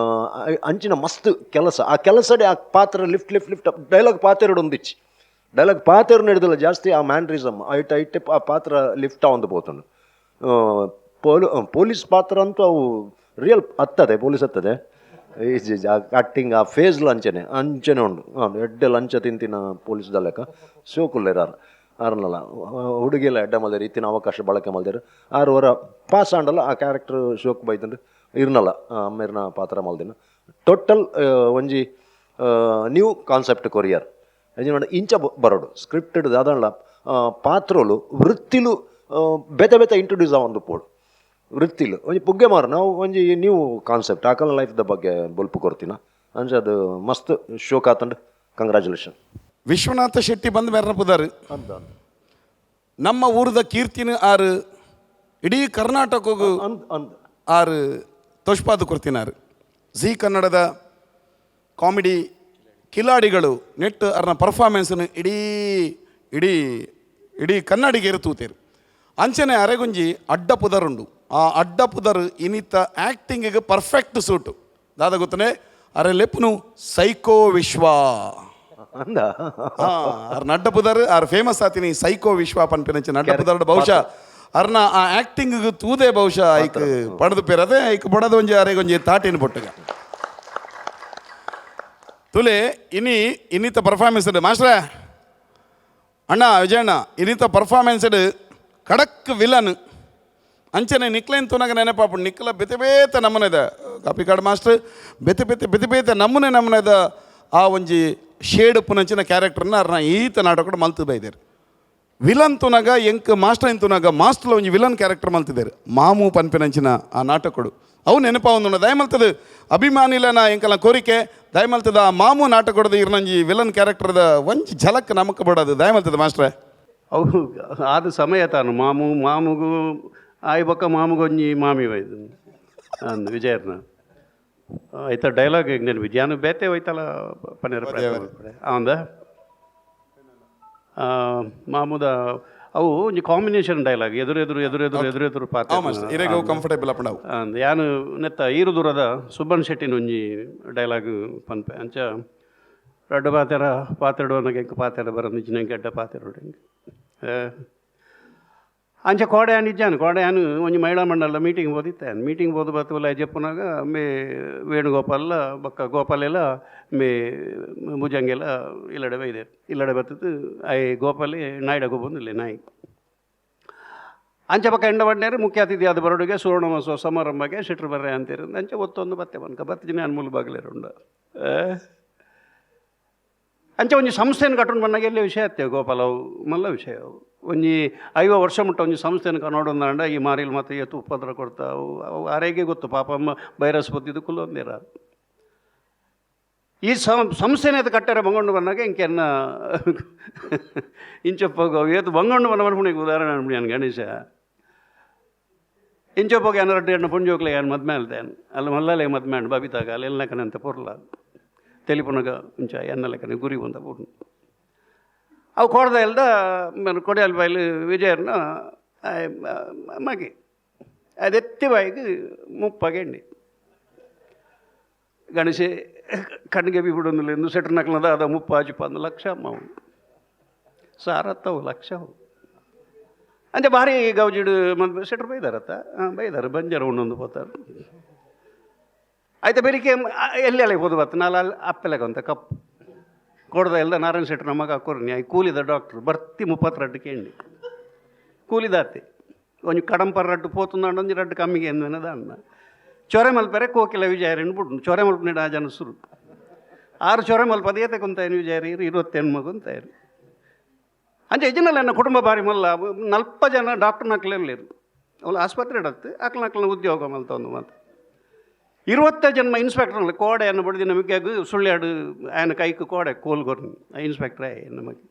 ಅಂಚಿನ ಮಸ್ತ್ ಕೆಲಸ. ಆ ಕೆಲಸಡೆ ಆ ಪಾತ್ರ ಲಿಫ್ಟ್ ಲಿಫ್ಟ್ ಲಿಫ್ಟ್ ಡೈಲಾಗ್ ಪಾತೆರಡು ಒಂದಿಚ್ಚಿ ಡೈಲಾಗ್ ಪಾತೆರು ನಡೆದಲ್ಲ ಜಾಸ್ತಿ ಆ ಮ್ಯಾನ್ರಿಸಮ್ ಐಟ್ ಐಟ್ ಆ ಪಾತ್ರ ಲಿಫ್ಟ್ ಆವೊಂದು ಪೋತುಂಡು. ಪೊಲೀಸ್ ಪಾತ್ರ ಅಂತೂ ಅವು ರಿಯಲ್ ಹತ್ತದೆ ಪೊಲೀಸ್ ಹತ್ತದೆ ಆಕ್ಟಿಂಗ್ ಆ ಫೇಸ್ ಲಂಚನೆ ಅಂಚನೆ ಉಂಡು. ಎಡ್ಡೆ ಲಂಚ ತಿಂತಿನ ಪೊಲೀಸ್ದ ಲೆಕ್ಕ ಶೋಕುಲ್ಲೇರ್ ಆರ್ ಆರ್ನಲ್ಲ ಹುಡುಗಿಲ್ಲ ಎಡ್ಡೆ ಮಲ್ದೇರು ಇತ್ತಿನ ಅವಕಾಶ ಬಳಕೆ ಮಲ್ದೇರು ಆರು ವರ ಪಾಸ್ ಆಂಡಲ್ಲ ಆ ಕ್ಯಾರೆಕ್ಟರ್ ಶೋಕ್ ಬೈತಂಡು ಇರ್ನಲ್ಲ ಅಮ್ಮೇರ್ನ ಪಾತ್ರ ಮಲ್ದಿನ ಟೋಟಲ್ ಒಂಜಿ ನ್ಯೂ ಕಾನ್ಸೆಪ್ಟ್ ಕೊರಿಯರ್ ಇಂಚ ಇಂಚ ಬರೋಡು ಸ್ಕ್ರಿಪ್ಟೆಡ್ ದಾದಲ್ಲ ಪಾತ್ರಲು ವೃತ್ತಿಲು ಬೇತೆ ಬೇತೆ ಇಂಟ್ರೊಡ್ಯೂಸ್ ಆವೊಂದು ಪೋಡು ವೃತ್ತಿಲು ಒಂಜಿ ಪುಗ್ಗೆ ಮಾರು ನಾವು ಒಂಜಿ ನ್ಯೂ ಕಾನ್ಸೆಪ್ಟ್ ಆಕಲ್ ಲೈಫ್ದ ಬಗ್ಗೆ ಬೊಲ್ಪು ಕೊರ್ತಿನ ಅಂಚ ಅದು ಮಸ್ತ್ ಶೋಕ್ ಆತಂಡು. ಕಂಗ್ರ್ಯಾಚುಲೇಷನ್. ವಿಶ್ವನಾಥ ಶೆಟ್ಟಿ ಬಂದು ಮೇರ್ನ ನಮ್ಮ ಊರದ ಕೀರ್ತಿನ ಆರು ಇಡೀ ಕರ್ನಾಟಕಗೂ ಆರು ತೋಷ್ಪಾದ ಕೊರ್ತಿನಾರು. ಝೀ ಕನ್ನಡದ ಕಾಮಿಡಿ ಕಿಲಾಡಿಗಳು ನೆಟ್ ಅರ್ನ ಪರ್ಫಾರ್ಮೆನ್ಸ್ನ ಇಡೀ ಇಡೀ ಇಡೀ ಕನ್ನಡಿಗರು ತೂತೇರು. ಅಂಚನೆ ಅರೆಗುಂಜಿ ಅಡ್ಡ ಪುದರುಂಡು. ಆ ಅಡ್ಡ ಪುದರ್ ಇನಿತ ಆ್ಯಕ್ಟಿಂಗಿಗೆ ಪರ್ಫೆಕ್ಟ್ ಸೂಟು ದಾದ ಗೊತ್ತನೆ ಅರೆ ಲೆಪ್ಪುನು ಸೈಕೋ ವಿಶ್ವ ಅಂದ ಅರ್ ನಡ್ಡ ಪುದರ್ ಆರ್ ಫೇಮಸ್ ಆತಿನಿ ಸೈಕೋ ವಿಶ್ವ ಪನ್ಪಿನಂಚ ನಡ್ಡ ಪುದರ್ ಬಹುಶಃ ಅರ್ನ ಆ ಆ್ಯಕ್ಟಿಂಗ್ ತೂದೆ ಬಹುಶಃ ಐಕ್ ಪಡೆದು ಪೇರದೆ ಐಕ್ ಬಡದ ಒಂಜಿ ಅರೆಗೊಂಜಿ ತಾಟಿನ ಪೊಟ್ಟಗ ತುಲೆ ಇನಿ ಇನ್ನಿತ ಪರ್ಫಾರ್ಮೆನ್ಸ್ ಮಾಸ್ಟ್ರ ಅಣ್ಣ ವಿಜಯಣ್ಣ ಇನ್ನಿತ ಪರ್ಫಾರ್ಮೆನ್ಸ್ ಕಡಕ್ ವಿಲನ್ ಅಂಚನೆ ನಿಕ್ಲೇನ್ ತುನಗ ನೆನಪಾಪು ನಿಕ್ಲ ಬೆತೆ ಬೇತೆ ನಮೂನೆದ ಕಾಪಿಕಾಡ್ ಮಾಸ್ಟರ್ ಬೆತೆ ಬೆತೆ ಬೆತೆ ಬೇತೆ ನಮೂನೆ ನಮೂನೆದ ಆ ಒಂಜಿ ಶೇಡ್ ಪುನಂಚಿನ ಕ್ಯಾರೆಕ್ಟರ್ನ ಅರ್ನ ಈತ ನಾಟಕ ಮಲ್ತು ಬೈದೇರು. ವಿಲನ್ ತುನಗ ಎಂಕ್ ಮಾಸ್ಟರ್ ತುನಗ ಮಾಸ್ಟರ್ ಒಂಜಿ ವಿಲನ್ ಕ್ಯಾರೆಕ್ಟರ್ ಮಲ್ತಿದ್ದೇರು ಮಾಮು ಪನ್ಪಿನಂಚಿನ ಆ ನಾಟಕಡು ಅವು ನೆನಪಾವೊಂದುಂಡು. ದಯಮಲ್ತದ ಅಭಿಮಾನಿಲನ ಎಂಕಲ ಕೋರಿಕೆ ದಯಮಲ್ತದ ಆ ಮಾಮು ನಾಟಕದ ಇರ್ನಂಜಿ ವಿಲನ್ ಕ್ಯಾರೆಕ್ಟರ್ದ ಒಂಜಿ ಝಲಕ್ ನಮಕ್ ಬಡೋದು ದಯಮಲ್ತದ ಮಾಸ್ಟ್ರೆ. ಅವು ಆದ ಸಮಯ ತಾನು ಮಾಮು ಮಾಮುಗು ಆಯ್ ಬೊಕ್ಕ ಮಾಮುಗೊಂಜಿ ಮಾಮಿ ವೈದು ಅಂದ್ ವಿಜಯರ್ನ ಆಯ್ತ ಡೈಲಾಗ್ ಈಗ ನೆನಪು ಜಾನು ಬೇತೆ ಹೋಯ್ತಲ್ಲ ಪನ್ನೇರ ಅಂದ ಮಾಮುದ ಅವು ಒಂಜಿ ಕಾಂಬಿನೇಷನ್ ಡೈಲಾಗ್ ಎದುರು ಎದುರು ಎದುರು ಎದುರು ಎದುರು ಎದುರು ಪಾತ್ರ ಕಂಫರ್ಟೇಬಲ್ ಅಪ್ಪಂಡ ಯಾನು ನೆತ್ತ ಈರು ದೂರದ ಸುಬ್ಬಣ್ಣ ಶೆಟ್ಟಿನ ಒಂಜಿ ಡೈಲಾಗ್ ಪನ್ಪೆ ಅಂಚ ರಡ್ಡ ಪಾತೆರ ಪಾತೆರಡು ಎಂಕ್ ಪಾತೆರ ಬರಂದಿಜ್ಜಿನ ಗೆಡ್ಡ ಪಾತೆರಡು ಎಂಕ್ ಅಂಚ ಕೋಡೆ ಆನ್ ಇಜ್ಜಾನು ಕೋಡೆ ಆನ್ ಒಂಜಿ ಮಹಿಳಾ ಮಂಡಲ ಮೀಟಿಂಗ್ ಬೋದಿತ್ತೆ ಮೀಟಿಂಗ್ ಬೋದು ಬತ್ತುವಲ್ಲ ಜೆಪ್ಪುನಾಗ ಮೇ ವೇಣುಗೋಪಾಲ ಬೊಕ್ಕ ಗೋಪಾಲೆಲ್ಲ ಮೇ ಭುಜಂಗೆಲ್ಲ ಇಲ್ಲಡೆ ಬೈದೆ ಇಲ್ಲಡೆ ಬತ್ತದು I ಗೋಪಾಲಿ ನಾಯ್ಡ ಗೊಬ್ಬೊಂದಿಲ್ಲ ನಾಯಿ ಅಂಚೆ ಬೊಕ್ಕ ಎಂಡ ಬಂಡೇರು ಮುಖ್ಯ ಅತಿಥಿ ಆದ ಬರೋಡಿಗೆ ಸುವರ್ಣ ಮಹೋತ್ಸವ ಸಮಾರಂಭಕ್ಕೆ ಶೆಟ್ರು ಬರ್ರೆ ಅಂತೀರಿ ಅಂಚೆ ಒತ್ತೊಂದು ಬತ್ತೆ ಬನ್ಕ ಬತ್ತಿನ ನಾನು ಮೂಲ ಬಾಗಿಲೇರುಂಡ ಅಂಚೆ ಒಂಜಿ ಸಂಸ್ಥೆಯನ್ನು ಕಟ್ಟೊಂಡು ಬಂದಾಗ ಎಲ್ಲಿ ವಿಷಯ ಅತ್ತೆ ಗೋಪಾಲ ಅವು ಮಲ್ಲ ವಿಷಯ ಅವು ಒಂಜಿ 50 ವರ್ಷ ಮುಟ್ಟ ಒಂಜಿ ಸಂಸ್ಥೆಯನ್ನು ನೋಡೊಂದಾಂಡ ಈ ಮಾರಿಲ್ ಮತ್ತು ಏತು ಉಪದ್ರ ಕೊಡ್ತಾ ಅವು ಅವು ಆರೋಗ್ಯ ಗೊತ್ತು ಪಾಪ ವೈರಸ್ ಬತ್ತಿದ್ದು ಕುಲ್ಲೊಂದಿರ ಈ ಸಂಸ್ಥೆನೇ ಅದು ಕಟ್ಟಾರೆ ಬಂಗೊಂಡು ಬಂದಾಗ ಇಂಕೆನ್ನ ಇಂಚಪ್ಪಗ ಏತು ಬಂಗೊಂಡು ಬಂದ ಮನ್ಪುಣಿಗೆ ಉದಾಹರಣೆ ಅನ್ಬಿಡಿ ಗಣೇಶ ಇಂಚಪ್ಪಗೆ ಏನಾರ ಎಣ್ಣ ಪುಂಜೋಕ್ಲೆ ಏನು ಮದ್ಮೆ ಅಲ್ತೇನೆ ಅಲ್ಲಿ ಮಲ್ಲಲೆ ಮದ್ಮೆ ಅಂಡ್ ಬಬಿತಾಗ ಅಲ್ಲಿ ಎಲ್ಲ ಪೊರ್ಲ ತೆಲಿಪುನಗ ಇಂಚ ಎನ್ನ ಲೆಕ್ಕನೆ ಗುರಿ ಬಂದ ಪೂರ್ಣ ಅವು ಕೊಡ್ದ ಇಲ್ದ ಕೊಡಿಯಲ್ ಬೈಲು ವಿಜಯರ್ನ ಮಗಿ ಅದೆತ್ತಿ ಬಾಯಿಗೆ ಮುಪ್ಪಾಗೆಂಡಿ ಗಣೇಶೆ ಕಣ್ಣಿಗೆ ಬಿಡೊಂದಿಲ್ಲ ಎಂದು ಸೆಟ್ರ್ ನಕ್ಲದ ಅದ ಮುಪ್ಪಾಜು ಪಂದು ಲಕ್ಷ ಅಮ್ಮ ಸಾರತ್ತವು ಲಕ್ಷ ಅವು ಅಂಚೆ ಭಾರಿ ಗೌಜಿಡು ಮಂದ್ ಸೆಟ್ರ್ ಬೈದಾರತ್ತ ಬೈದಾರ ಬಂಜಾರ ಉಣ್ಣೊಂದು ಪೋತಾರೆ ಆಯ್ತಾ ಬೆರಿಕೆ ಎಲ್ಲೆಲ್ಲ ಹೋದು ಬತ್ತು ನಾಲ್ ಅಲ್ಲಿ ಅಪ್ಪೆಲೆಗಂತ ಕಪ್ಪು ಕೊಡ್ದ ಇಲ್ದ ನಾರಾಯಣ ಶೆಟ್ರು ನಮಗ ಕೊರ್ನಿ I ಕೂಲಿದ ಡಾಕ್ಟ್ರು ಬರ್ತಿ 32 ಕೇಂಡಿ ಕೂಲಿದಾತಿ ಒಂಜಿ ಕಡಂಪರ್ ರಡ್ಡು ಪೋತುಂದಾಂಡ ಒಂಜಿ ರಡ್ಡು ಕಮ್ಮಿಗೆ ಎಂದನದ ಅಣ್ಣ ಚೊರೆ ಮಲ್ಪರೆ ಕೋಕಿಲ ವಿಜಯರಿನ ಬುಡ್ಡು ಚೊರೆ ಮಲ್ಪನಿಡ ಆ ಜನ ಸುರು ಆರು ಚೊರೆ ಮಲ್ಪ ಅದೇತೆ ಕುಂತಾಯನು ವಿಜಯರಿ 28 ಮಗು ಅಂತಾಯರು ಅಂಚ ಇಜ್ಜಿನಲ್ಲ ಎನ್ನ ಕುಟುಂಬ ಬಾರಿ ಮಲ್ಲ 40 ಜನ ಡಾಕ್ಟರ್ ನಕ್ಲೆಲ್ಲೇರು ಅವಳು ಆಸ್ಪತ್ರೆ ಇಡತ್ತೆ ಅಕ್ಲ ಉದ್ಯೋಗ ಮಲ್ತೊಂದು ಮಾತು 20 ಜನ್ಮ ಇನ್ಸ್ಪೆಕ್ಟರ್ ಕೋಡೆ ಅನ್ನು ಬಡ್ದು ನಮಗೆ ಸುಳ್ಯಾಡು ಆಯನ ಕೈಕ್ ಕೋಡೆ ಕೋಲ್ಗೊರ್ನು ಇನ್ಸ್ಪೆಕ್ಟ್ರೇ ನಮಗೆ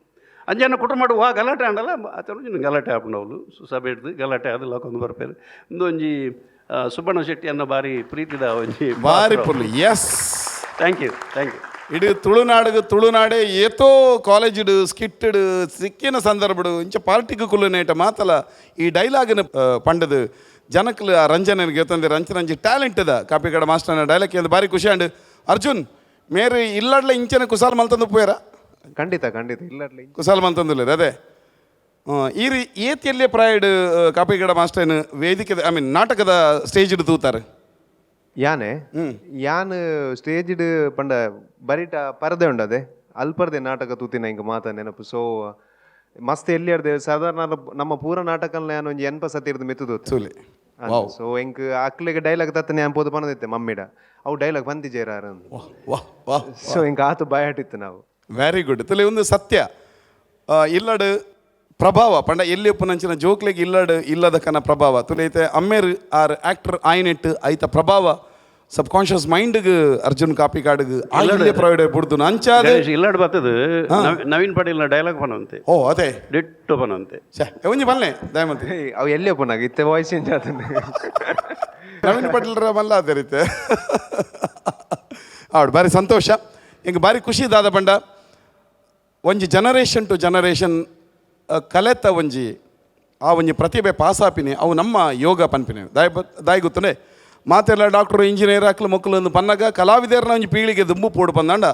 ಅಂಜನ ಕುಟುಂಬ ವಾ ಗಲಾಟೆ ಆಂಡಲ್ಲ ಆತನ ಗಲಾಟೆ ಆಪುಂಡವಳು ಸಭೆ ಹಿಡ್ದು ಗಲಾಟೆ ಅದು ಲಕ್ಕೊಂದು ಬರ್ಪೇರು ಒಂಜಿ ಸುಬ್ಬಣ್ಣ ಶೆಟ್ಟಿ ಅನ್ನೋ ಬಾರಿ ಪ್ರೀತಿದ ಒಂಜಿ ಬಾರಿ ಪುರ್ಲು. Yes, thank you, thank you. ಇಡೀ ತುಳುನಾಡಿಗೆ ತುಳುನಾಡೆ ಏತೋ ಕಾಲೇಜಿಡು ಸ್ಕಿಟ್ಟಿಡು ಸಿಕ್ಕಿನ ಸಂದರ್ಭಡು ಇಂಚ ಪಾರ್ಟಿಗೆ ಕುಲ್ಲುನೇಟ ಮಾತಲ ಈ ಡೈಲಾಗ್ನ ಪಂಡದು ಜನಕ್ಲು ಆ ರಂಜನೆಗೆ ಗೊತ್ತಂದ್ರೆ ರಂಚನಂಜಿ ಟ್ಯಾಲೆಂಟ್ ಇದ ಕಾಪಿಕಡ ಮಾಸ್ಟರ್ನ ಡೈಲಾಗ್ ಎಂದು ಭಾರಿ ಖುಷಿ ಅಂಡ್ ಅರ್ಜುನ್ ಮೇರೆ ಇಲ್ಲಡ್ಲ ಇಂಚನ ಕುಸಾಲ್ ಮಲ್ತಂದು ಪೋಯರ? ಖಂಡಿತ ಖಂಡಿತ ಇಲ್ಲಡ್ಲ ಕುಸಾಲ್ ಮಲ್ತಂದುಲ್ಲ. ಅದೇ ಈ ರೀ ಏತಿಯಲ್ಲೇ ಪ್ರಾಯಡ್ ಕಾಪಿಗಡ ಮಾಸ್ಟರ್ನ ವೇದಿಕೆ I mean ನಾಟಕದ ಸ್ಟೇಜ್ ತೂತಾರೆ? ಯಾನೆ ಯಾನ್ ಸ್ಟೇಜ್ ಪಂಡ ಬರಿಟ ಪರದೆ ಉಂಡದೆ ಅಲ್ಪರ್ದೆ ನಾಟಕ ತೂತಿನ ಹಿಂಗೆ ಮಾತ ನೆನಪು. ಸೊ ಮಸ್ತ್ ಎಲ್ಲಿ ಅರ್ದೆ ಸಾಧಾರಣ ನಮ್ಮ ಪೂರ ನಾಟಕಲ್ನ ಯಾನ್ ಒಂಜಿ 80 ಸತಿ ಮೆತ್ತುದು. ಸೊ ಎಂಕ್ ಅಕ್ಲೆಗೆ ಡೈಲಾಗ್ ತತ್ತನೆ ಯಾನ್ ಪೋದು ಪನದಿತ್ತೆ ಮಮ್ಮಿಡ ಅವು ಡೈಲಾಗ್ ಬಂದಿಜೇರ. ಸೊ ಎಂಕ್ ಆತು ಬಯಾಟಿತ್ತು ನಾವು. ವೆರಿ ಗುಡ್ ತುಲೆ ಒಂದು ಸತ್ಯ ಇಲ್ಲಡು ಪ್ರಭಾವ ಪಂಡ ಎಲ್ಲಿ ಉಪ್ಪುನಂಚಿನ ಜೋಕ್ಲೆಗ್ ಇಲ್ಲಡು ಇಲ್ಲದ ಕನ ಪ್ರಭಾವ ತುಲೈತೆ ಅಮ್ಮೇರು ಆರ್ ಆಕ್ಟರ್ ಆಯ್ನೆಟ್ಟು ಐತ ಪ್ರಭಾವ ಸಬ್ ಕಾನ್ಷಿಯಸ್ ಮೈಂಡ್ಗೆ ಅರ್ಜುನ್ ಕಾಪಿಕಾಡ್ಗೆ ಇಲ್ಲೇ ಪ್ರೊವೈಡ್ ಬುಡ್ದು ಅಂಚಾದ ಇಲ್ಲಡ್ ಬರ್ತದೆ ನವೀನ್ ಪಾಟೀಲ್ ಡೈಲಾಗ್ ಪನವಂತೆ. ಓ ಅದೇ ಡಿಟ್ಟು ಪನವಂತೆ. ಒಂಜಿ ಬಲ್ಲೆ ದಯಮಂತಿ ಅವು ಎಲ್ಲೇ ಪುನಾಗ ಇತ್ತೆ ವಾಯ್ಸ್ ಚೇಂಜ್ ಆತನೆ ನವೀನ್ ಪಾಟೀಲ್ರ ಮಲ್ಲ ಅದೇ ರೀತಿ ಆವಡು ಭಾರಿ ಸಂತೋಷ ಹಿಂಗೆ ಭಾರಿ ಖುಷಿ ದಾದ ಪಂಡ ಒಂಜಿ generation to generation ಕಲೆತ ಒಂಜಿ ಆ ಒಂಜಿ ಪ್ರತಿಭೆ ಪಾಸಾಪಿನಿ ಅವು ನಮ್ಮ ಯೋಗ ಪನ್ಪಿನಿ ದಾಯ್ ದಾಯ್ ಗೊತ್ತನೆ ಮಾತೆಲ್ಲ ಡಾಕ್ಟ್ರು ಇಂಜಿನಿಯರ್ ಅಕ್ಲು ಮಕ್ಕಳು ಒಂದು ಪನ್ನಾಗ ಕಲಾವಿದರ್ನ ಒಂಜಿ ಪೀಳಿಗೆ ದುಂಬು ಪೋಡು ಪಂದಾಂಡ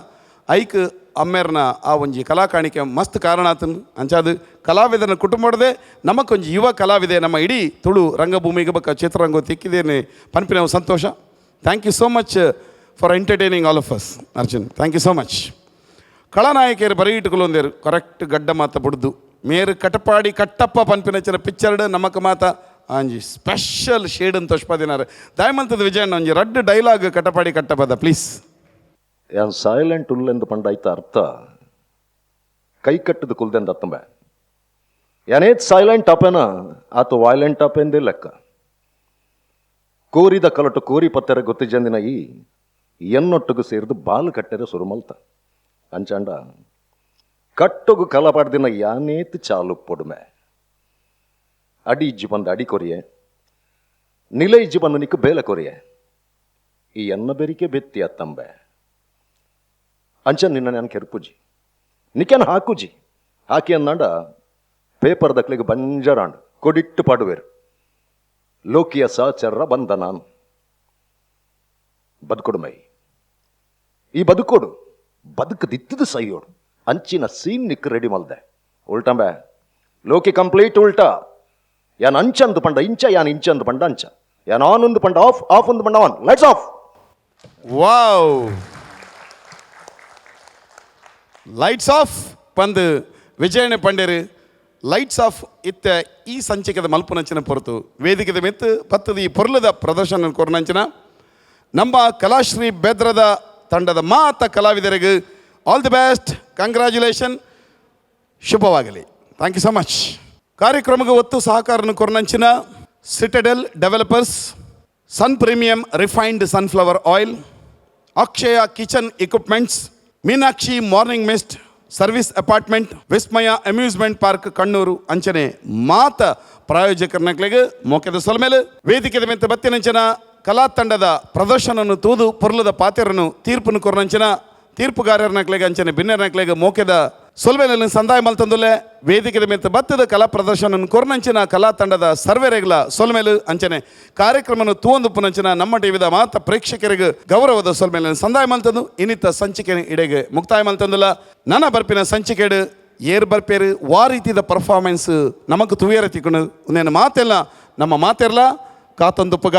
ಐಕ್ ಅಮ್ಮೇರ್ನ ಆ ಒಂಜಿ ಕಲಾಕಾಣಿಕೆ ಮಸ್ತ್ ಕಾರಣ ಆತನು. ಅಂಚಾದು ಕಲಾವಿದನ ಕುಟುಂಬಡದೆ ನಮಕೊಂಜಿ ಯುವ ಕಲಾವಿದೆ ನಮ್ಮ ಇಡೀ ತುಳು ರಂಗಭೂಮಿಗೆ ಬಕ್ಕ ಚಿತ್ರರಂಗ ತಿಕ್ಕಿದೇನೆ ಪನ್ಪಿನ ಸಂತೋಷ. Thank you so much for entertaining all of us Arjun, thank you so much. ಕಳನಾಯಕಿಯರು ಬರೀ ಇಟ್ಟುಕೊಳ್ಳೊಂದೇರು ಕರೆಕ್ಟ್ ಗಡ್ಡ ಮಾತ ಬುಡ್ದು ಮೇರು ಕಟಪಾಡಿ ಕಟ್ಟಪ್ಪ ಪನ್ಪಿನಚಿನ ಪಿಕ್ಚರ್ಡ್ ನಮಕ್ ಮಾತ ಅಂಜಿ ಸ್ಪೆಷಲ್ ಶೇಡ್ ಅಂತ ತೋಷ್ಪದಿನಾರು ದಯಮಂತದ ವಿಜಯಣ್ಣ ಒಂಜಿ ರಡ್ಡ್ ಡೈಲಾಗ್ ಕಟಪಾಡಿ ಕಟ್ಟಪದ ಪ್ಲೀಸ್. ಯಾನ್ ಸೈಲೆಂಟ್ ಉಲ್ಲೆಂದು ಪಂಡ ಐತ ಅರ್ಥ ಕೈ ಕಟ್ಟದ ಕುಲ್ದೆಂದು ಅತ್ತಂಬೆ ಯಾನೇತ್ ಸೈಲೆಂಟ್ ಅಪೇನ ಆತ ವಾಯ್ಲೆಂಟ್ ಅಪೇಂದೇ ಲೆಕ್ಕ ಕೋರಿದ ಕಲಟು ಕೋರಿ ಪತ್ತೆರ ಗೊತ್ತಿಜಂದಿನ ಈ ಎನ್ನೊಟ್ಟಿಗೆ ಸೇರಿದು ಬಾಲು ಕಟ್ಟೆರೆ ಸುರುಮಲ್ತ ಅಂಚಾಂಡ ಕಟ್ಟುಗು ಕಲಪಾಡ್ದಿನ ಯಾನೇತ್ ಚಾಲು ಪೊಡುಮೆ ಅಡಿ ಇಜ್ಜಿ ಬಂದು ಅಡಿ ಕೊರಿಯೆ ನಿಲೆ ಇಜ್ಜಿ ಬಂದು ನಿಕ್ಕು ಬೇಲೆ ಕೊರಿಯೆ ಈ ಎನ್ನ ಬೆರಿಕೆ ಬೆತ್ತಿ ಅತ್ತಂಬೆ ಅಂಚ ನಿನ್ನ ನಾನು ಕೆರ್ಪುಜಿ ನಿಕೆನ್ ಹಾಕುಜಿ ಹಾಕಿ ಅಂದಾಂಡ ಪೇಪರ್ ದಕ್ಲಿಗೆ ಬಂಜರಾಂಡ್ ಕೊಡಿಟ್ಟು ಪಾಡುವೇರು ಲೋಕಿಯ ಸಹಚರರ ಬಂದ ನಾನು ಬದುಕೊಡುಮೈ ಈ ಬದುಕೋಡು ಬದುಕದಿತ್ತದು ಸೈಯೋಡು ಅಂಚಿನ ಸೀನ್ ನಿಕ್ ರೆಡಿ ಮಲ್ದೆ ಉಲ್ಟಂಬೆ ಲೋಕಿ ಕಂಪ್ಲೀಟ್ ಉಲ್ಟಾ ಯಾನ್ ಅಂಚಂದು ಪಂಡ ಇಂಚ ಯಾನ್ ಇಂಚಂದು ಪಂಡ ಅಂಚ ಯಾನ್ ಆನ್ ಒಂದು ಪಂಡ ಆಫ್ ಆಫ್ ಒಂದು ಪಂಡ on lights off. Wow, lights off ಪಂದು Vijayanna ಪಂಡೇರು lights off ಇತ್ತ ಈ ಸಂಚಿಕೆದ ಮಲ್ಪುನಂಚಿನ ಪೊರತು ವೇದಿಕೆದ ಮೆತ್ತು ಪತ್ತದ ಈ ಪೊರ್ಲದ ಪ್ರದರ್ಶನ ಕೊರ್ನಂಚಿನ ನಮ್ಮ ಕಲಾಶ್ರೀ ಬೆದ್ರದ ತಂಡದ ಮಾತ ಕಲಾವಿದರಿಗೆ all the best, congratulation, ಶುಭವಾಗಲಿ. Thank you so much. ಕಾರ್ಯಕ್ರಮಕ್ಕೆ ಒತ್ತು ಸಹಕಾರನ ಕೊರ್ನಂಚಿನ Citadel developers, Sun premium refined sunflower oil, Akshaya kitchen equipments, Meenakshi morning mist service apartment, Vismaya amusement park Kannur ಅಂಚನೆ ಮಾತ ಪ್ರಾಯೋಜಕರನಕ್ಲೆಗ್ ಮೋಕೆದ ಸೊಲ್ಮೇಲೆ ವೇದಿಕೆದ ಮೆತ್ತ ಬತ್ತಿನಂಚಿನ ಕಲಾ ತಂಡದ ಪ್ರದರ್ಶನವನ್ನು ತೂದು ಪೊರ್ಲದ ಪಾತೆರನು ತೀರ್ಪುನು ಕೊರ್ನಂಚಿನ ತೀರ್ಪುಗಾರರನಕ್ಲೆಗ್ ಅಂಚನೆ ಬಿನ್ನರನಕ್ಲೆಗ್ ಮೋಕೆದ ಸೊಲ್ಮೇಲೆ ಸಂದಾಯ ಮಲ್ತಂದುಲ್ಲೆ ವೇದಿಕೆದ ಮೆತ್ತ ಬತ್ತದ ಕಲಾ ಪ್ರದರ್ಶನ ಕೊರ್ನಂಚಿನ ಕಲಾ ತಂಡದ ಸರ್ವೆರೆಗ್ಲ ಸೊಲ್ಮೇಲು ಅಂಚನೆ ಕಾರ್ಯಕ್ರಮವನ್ನು ತೂವೊಂದುಪ್ಪುನಂಚಿನ ನಮ್ಮ ಟಿವಿದ ಮಾತ ಪ್ರೇಕ್ಷಕರಿಗೆ ಗೌರವದ ಸೊಲ್ಮೇಲೆ ಸಂದಾಯ ಮಲ್ತಂದು ಇನ್ನಿತ್ತ ಸಂಚಿಕೆ ಇಡೆಗೆ ಮುಕ್ತಾಯ ಮಲ್ತಂದುಲ್ಲ. ನನ್ನ ಬರ್ಪಿನ ಸಂಚಿಕೆಡು ಏರ್ ಬರ್ಪೇರು ವಾ ರೀತಿದ ಪರ್ಫಾರ್ಮೆನ್ಸ್ ನಮಕ್ ತುವಿಯರ ತಿಕ್ಕುನು ಮಾತೆಲ್ಲ ನಮ್ಮ ಮಾತೆಲ್ಲ ಕಾತಂದುಪ್ಪಗ.